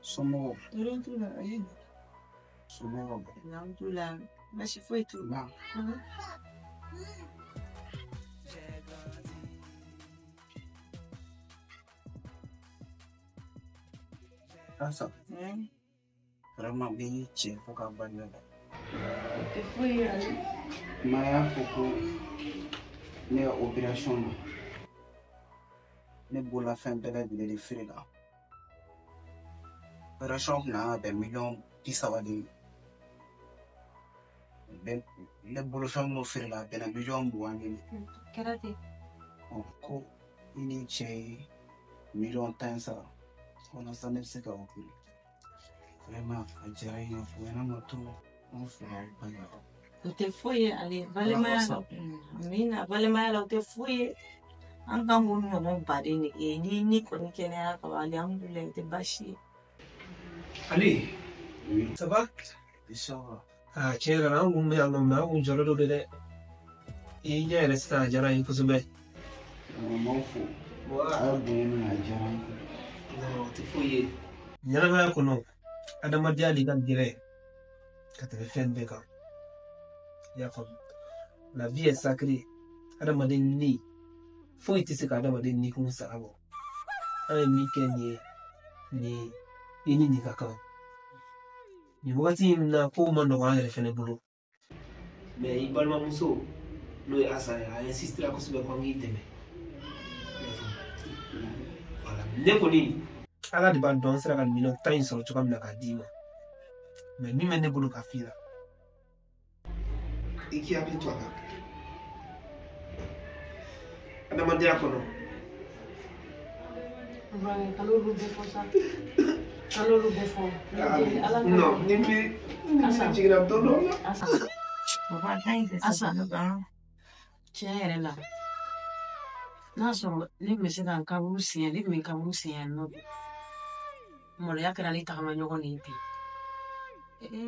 Somɔgɔw. Tɔɔrɔ t'u la, ayi. Somɔgɔw. Alhamdulilah, baasi foyi t'u la. Asa. Vraiment bɛ cɛ fo k'a barika da. O tɛ foyi ye Ali. Ma y'a fɔ ko ne ka opération na ne bolola fɛn bɛɛ lajɛlen de feere la. Opération kun kan ka bɛn 30 miliyɔn de ma. Ne bolofɛn minnu feere la a bɛnna 20 miliyɔn de ma. Kɛra ten. Ko i ni cɛ ye 10 miliyɔn sara walasa ne bɛ se ka opérer. Vraiment a diyara n ye a bonyana n ma trop an fila barika. O tɛ foyi ye Ale, balimaya la. Amina, balimaya la o tɛ foyi ye. An kan k'o ɲɔgɔn baden de kɛ ni kɔni kɛnɛyara ka ban alihamudulilayi o tɛ baasi ye. Ali, ça va? Ça va. Ah, tiɲɛ yɛrɛ la an kun bɛ yan nɔ mais an kun jɔlen don dɛ. I ɲɛ yɛrɛ sisan a diyara n ye kosɛbɛ. N b'aw fo. A ye bonya min a diyara n ye. Non, o tɛ foyi ye. Ɲɛnamaya kɔnɔ, adamadenya de ka gɛlɛn ka tɛmɛ fɛn bɛɛ kan. I y'a faamu? La vie est sacrée. Adamaden ni foyi tɛ se ka adamaden ni kun sara bɔ. An ye min kɛ nin ye, nin i ni nin ka kan. Nin wagati in na kow ma nɔgɔn an yɛrɛ fɛnɛ bolo. Mais i balimamuso n'o ye Asa ye, a insistera kosɛbɛ ko an k'i dɛmɛ. Ne kɔni ala de b'a dɔn n sera ka miliyɔn 10 in sɔrɔ cogoya min na k'a d'i ma. Mais min bɛ ne bolo k'a f'i la, i k'i hakili to a la. Adamadenya kɔnɔ. Kan'olu bɛɛ fɔ sa. Kan'olu bɛɛ fɔ. Non, ni mi jiginna don dɔ la. Asa, tiɲɛ yɛrɛ la, n'a sɔrɔ ne tun bɛ se ka n kaburu sen, ne tun bɛ n kaburu sen yan nɔ bi. Maloya kɛra ne tagama ɲɔgɔn de ye bi.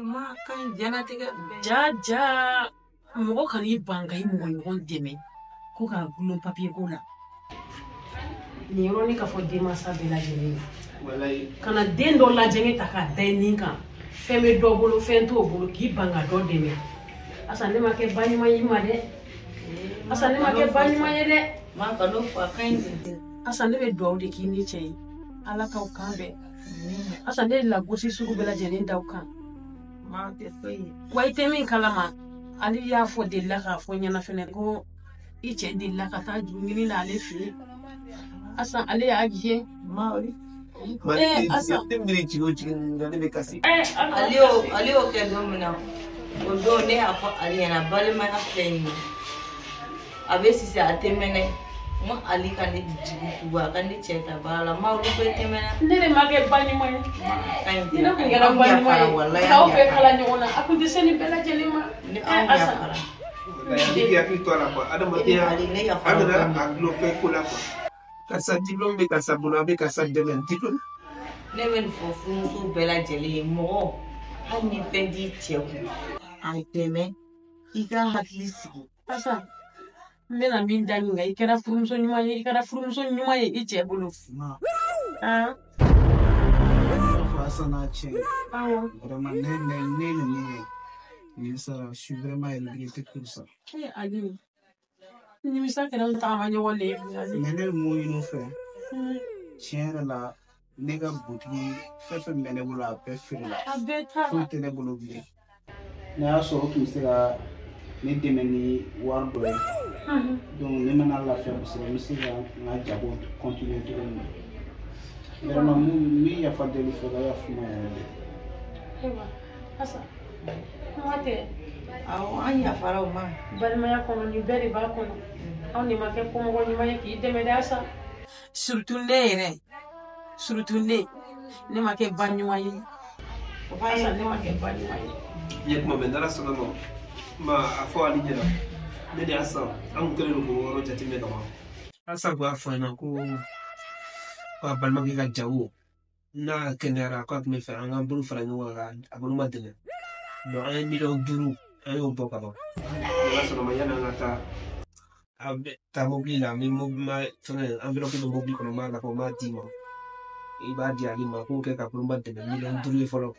Ma ka ɲi diɲɛlatigɛ bɛɛ. Ja ja, mɔgɔ kan'i ban ka i mɔgɔ ɲɔgɔn dɛmɛ ko k'a gulon papiye ko la. Nin yɔrɔnin ka fɔ denmansa bɛɛ lajɛlen ye. Kana den dɔ lajɛŋɛ ta k'a da i nin kan, fɛn bɛ dɔ bolo fɛn t'o bolo k'i ban ka dɔ dɛmɛ. Asa ne ma kɛ ba ɲuman y'i ma dɛ. Asa ne ma kɛ ba ɲuman ye dɛ. Ma kan'o fɔ a ka ɲi. Asa ne bɛ dugawu de k'i ni cɛ ye. Ala k'aw kan bɛn. Asa ne ye lagosi sugu bɛɛ lajɛlen da aw kan. Ma tɛ foyi ye. Wa i tɛ min kalama, ale y'a fɔ delila k'a fɔ ɲɛna fɛnɛ ko i cɛ delila ka taa juru ɲini na ale fɛ yen. Asa ale y'a gɛn. Asa ne miiri jigin o jigin na ne bɛ kasi. Ale y'o kɛ don min na, o don ne y'a fɔ ale ɲɛna balimaya filɛ nin ye. A bɛ sisan a tɛ mɛnɛ. N ko ale ka ne jigi tugu a ka ne cɛ ta baara la, ma olu bɛɛ tɛmɛna. Ne de ma kɛ ba ɲuman ye. Ni ne tun kɛra ba ɲuman ye, k'aw bɛɛ kala ɲɔgɔn na, a kun tɛ se nin bɛɛ lajɛlen ma. Ni anw yafara. Ne k'i hakili to a la quoi, adamadenya an nana a gulon fɛn ko la quoi. Karisa diplôme bɛ karisa bolo, a bɛ karisa dɛmɛ diplôme. Ne bɛ nin fɔ furumuso bɛɛ lajɛlen ye, mɔgɔ hali ni fɛn t'i cɛ kun, a dɛmɛ i ka hakili sigi. Asa, n bɛna min da nin kan, i kɛra furumuso ɲuman ye, i kɛra furumuso ɲuman ye i cɛ bolo. Asa n'a cɛ, vraiment ne ne ninnu ye nin sara, je suis vraiment regretté pour ça. Eh Ali, nimisa kɛra n tagama ɲɔgɔn de ye. Mais ne bɛ mun ɲini u fɛ, tiɲɛ yɛrɛ la, ne ka butigi fɛn fɛn bɛ ne bolo a bɛɛ feerela. A bɛɛ taara. Foyi tɛ ne bolo bilen. N'a y'a sɔrɔ o tun bɛ se ka ne dɛmɛ ni wari dɔ ye. Donc ne mana lafiya kosɛbɛ, n bɛ se ka n ka jago continuer cogo min na. Vraiment n bɛ yafa deli fɛ ka yafa n ma yɛrɛ de. Ayiwa, Asa, kuma tɛ. Awɔ, an yafara o ma. Balimaya kɔnɔ nin bɛɛ de b'a kɔnɔ. Anw de ma kɛ komɔgɔ ɲuman ye k'i dɛmɛ dɛ Asa. Surtout ne yɛrɛ, surtout ne, ne ma kɛ ba ɲuman ye. Asa, ne ma kɛ ba ɲuman ye. N ye kuma mɛn, n'Ala sɔnna ma, ma a fɔ ale ɲɛna. Ne de Asa, an kun kɛlen don k'o yɔrɔ jateminɛ ka ban. Asa kun y'a fɔ an ɲɛna ko a balimakɛ ka jago n'a kɛnɛyara k'a tun bɛ fɛ an k'an bolo fara ɲɔgɔn kan a bolo ma dɛmɛ. Donc an ye miliyɔn 5 an y'o bɔ ka ban. N'Ala sɔnna ma yanni an ka taa, a bɛ taa mobili la, n bɛ mobili fɛngɛ enveloppe bɛ mobili kɔnɔ, n b'a labɔ n b'a d'i ma. I b'a di ale ma k'o kɛ ka boloma dɛmɛ miliyɔn 5 ye fɔlɔ.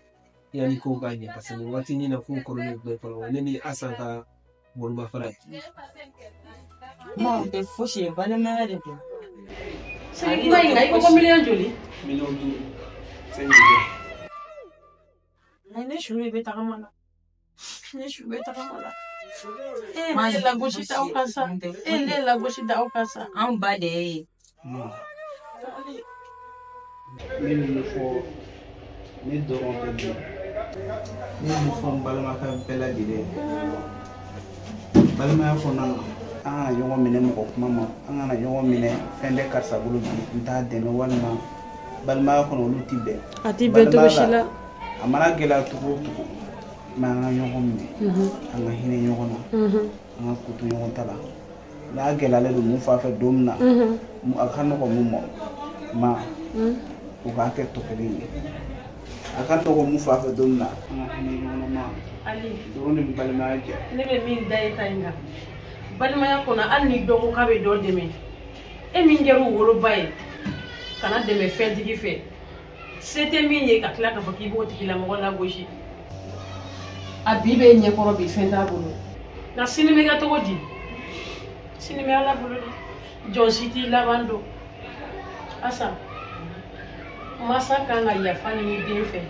Yanni kow ka ɲɛ parce que nin waati nin na kow kɔrɔlen bɛ fɔlɔ ne ni Asan ka bolomafara ye. Ma o tɛ fosi ye, balimaya de don. Sani kuma in kan, i ko ko miliyɔn joli? Miliyɔn 5. 5 millions. Ne su de bɛ tagama la. Ne su bɛ tagama la. E ne lagosi da aw kan sa. E ne lagosi da aw kan sa. Anw ba de ye. Ne bɛ mun fɔ ne dɔrɔn tɛ bilen. Ne bɛ mun fɔ n balimakɛ bɛɛ lajɛlen ye. Balimaya kɔnɔna na, an kana ɲɔgɔn minɛ mɔgɔ kuma ma, an kana ɲɔgɔn minɛ fɛn tɛ karisa bolo bi n t'a dɛmɛ walima balimaya kɔnɔ olu ti bɛn. A ti bɛn cogo si la. A mana gɛlɛya cogo o cogo, mais an ka ɲɔgɔn minɛ, an ka hinɛ ɲɔgɔn na, an ka ko to ɲɔgɔn ta la. N'a gɛlɛyalen don mun fan fɛ don min na, a ka nɔgɔn mun ma, o k'a kɛ tɔ kelen ye. A ka nɔgɔn mun fan fɛ don min na, an ka hinɛ ɲɔgɔn na ma. Ali, dɔrɔn de bɛ balimaya jɛ. Ne bɛ min da e ta in kan, balimaya kɔnɔ hali ni dɔ ko k'a bɛ dɔ dɛmɛ, e min kɛra u woloba ye, kana dɛmɛ fɛntigi fɛ. Se tɛ min ye ka tila k'a fɔ k'i b'o tigilamɔgɔ lagosi. A bi bɛ ɲɛkɔrɔ bi fɛn t'a bolo. Nka sini bɛ kɛ cogo di? Sini bɛ Ala bolo dɛ. Jɔn si t'i laban dɔn. Asa, masa kan ka yafa ɲini den fɛ.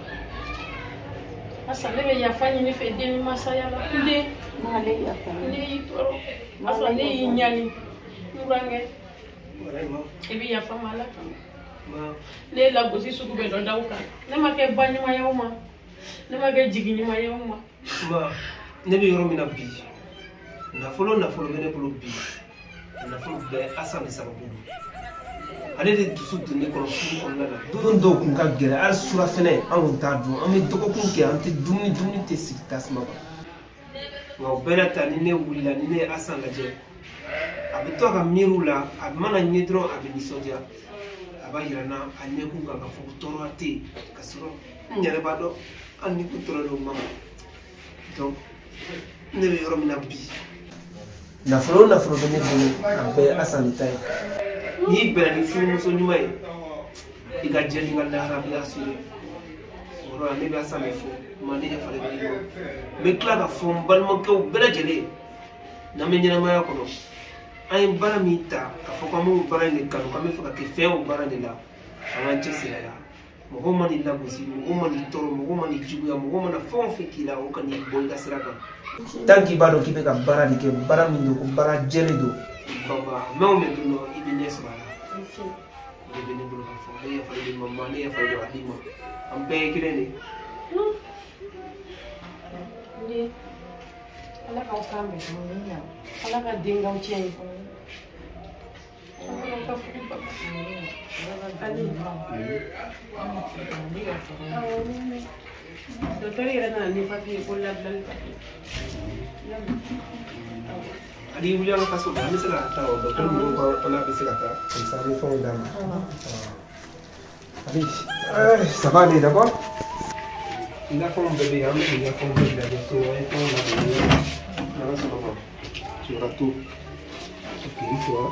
Asa, ne bɛ yafa ɲini fɛ den ni masaya la. N den, ne y'i tɔɔrɔ. Asa, ne y'i ɲani. N burankɛ, i bɛ yafa ma Ala kama. Ne ye lagosi sugu bɛɛ dɔn daw kan. Ne ma kɛ ba ɲuman ye o ma. Ne ma kɛ jigi ɲuman ye o ma. Ma, ne bɛ yɔrɔ min na bi, nafolo nafolo bɛ ne bolo bi. Nafolo bɛɛ Asan de sababu don. Ale de dusu don ne kɔrɔ furu kɔnɔna la. Don dɔw kun ka gɛlɛn, hali surafɛnɛ an kun t'a dun. An bɛ dɔgɔkun kɛ, an tɛ dumuni, dumuni tɛ sigi tasuma kan. Nka o bɛɛ n'a ta, ni ne wulila, ni ne ye Asan lajɛ, a bɛ to a ka miiriw la, a mana ɲɛ dɔrɔn a bɛ nisɔndiya. A b'a yira n na a ɲɛkun kan k'a fɔ ko tɔɔrɔya tɛ yen, ka sɔrɔ n yɛrɛ b'a dɔn hali ni ko tɔɔrɔ dɔw ma. Donc ne bɛ yɔrɔ min na bi, nafolo o nafolo bɛ ne bolo, a bɛɛ ye Asan de ta ye. N'i bɛnna ni furumuso ɲuman ye, i ka jɛ ni ka lahara bɛ assuré. O yɔrɔ la ne bɛ Asan de fo, ma ne yafalen bɛ i ma. N bɛ tila k'a fɔ n balimakɛw bɛɛ lajɛlen ye, n'an bɛ ɲɛnamaya kɔnɔ, an ye baara min ta k'a fɔ k'an b'o baara in de kanu, k'an bɛ fɛ ka kɛ fɛn o baara de la, an k'an cɛsiri a la. Mɔgɔw man'i lagosi, mɔgɔw man'i tɔɔrɔ, mɔgɔw man'i juguya, mɔgɔw mana fɛn o fɛn k'i la, o kan'i bɔ i ka sira kan. Tant k'i b'a dɔn k'i bɛ ka baara de kɛ, baara min don ko baara jɛlen don, baba mɛn o mɛn don dɔ i bɛ ɲɛ sɔrɔ a la. O de bɛ ne bolo k'a fɔ, ne yafalen don ma, ne yafalen don Ali ma, an bɛɛ ye kelen de ye. Ne, Ala k'aw kan bɛn. Ala ka den k'aw cɛ ye. Ala k'aw ka furu baba. Ali. Docteur yɛrɛ nana ni papiye ko labilali papiye. Ali wuli an ka so, an bɛ se ka taa o docteur ninnu ka n'a bɛ se ka taa, comme ça an bɛ fɛnw d'a ma. Ali, ça va aller d'abord? I ka fɛnw bɛɛ bɛ yen, an bɛ k'i ka fɛnw bɛɛ bila so, an ye fɛnw labɛn. N'Ala sɔnna ma, tu auras tout. Ok, toi.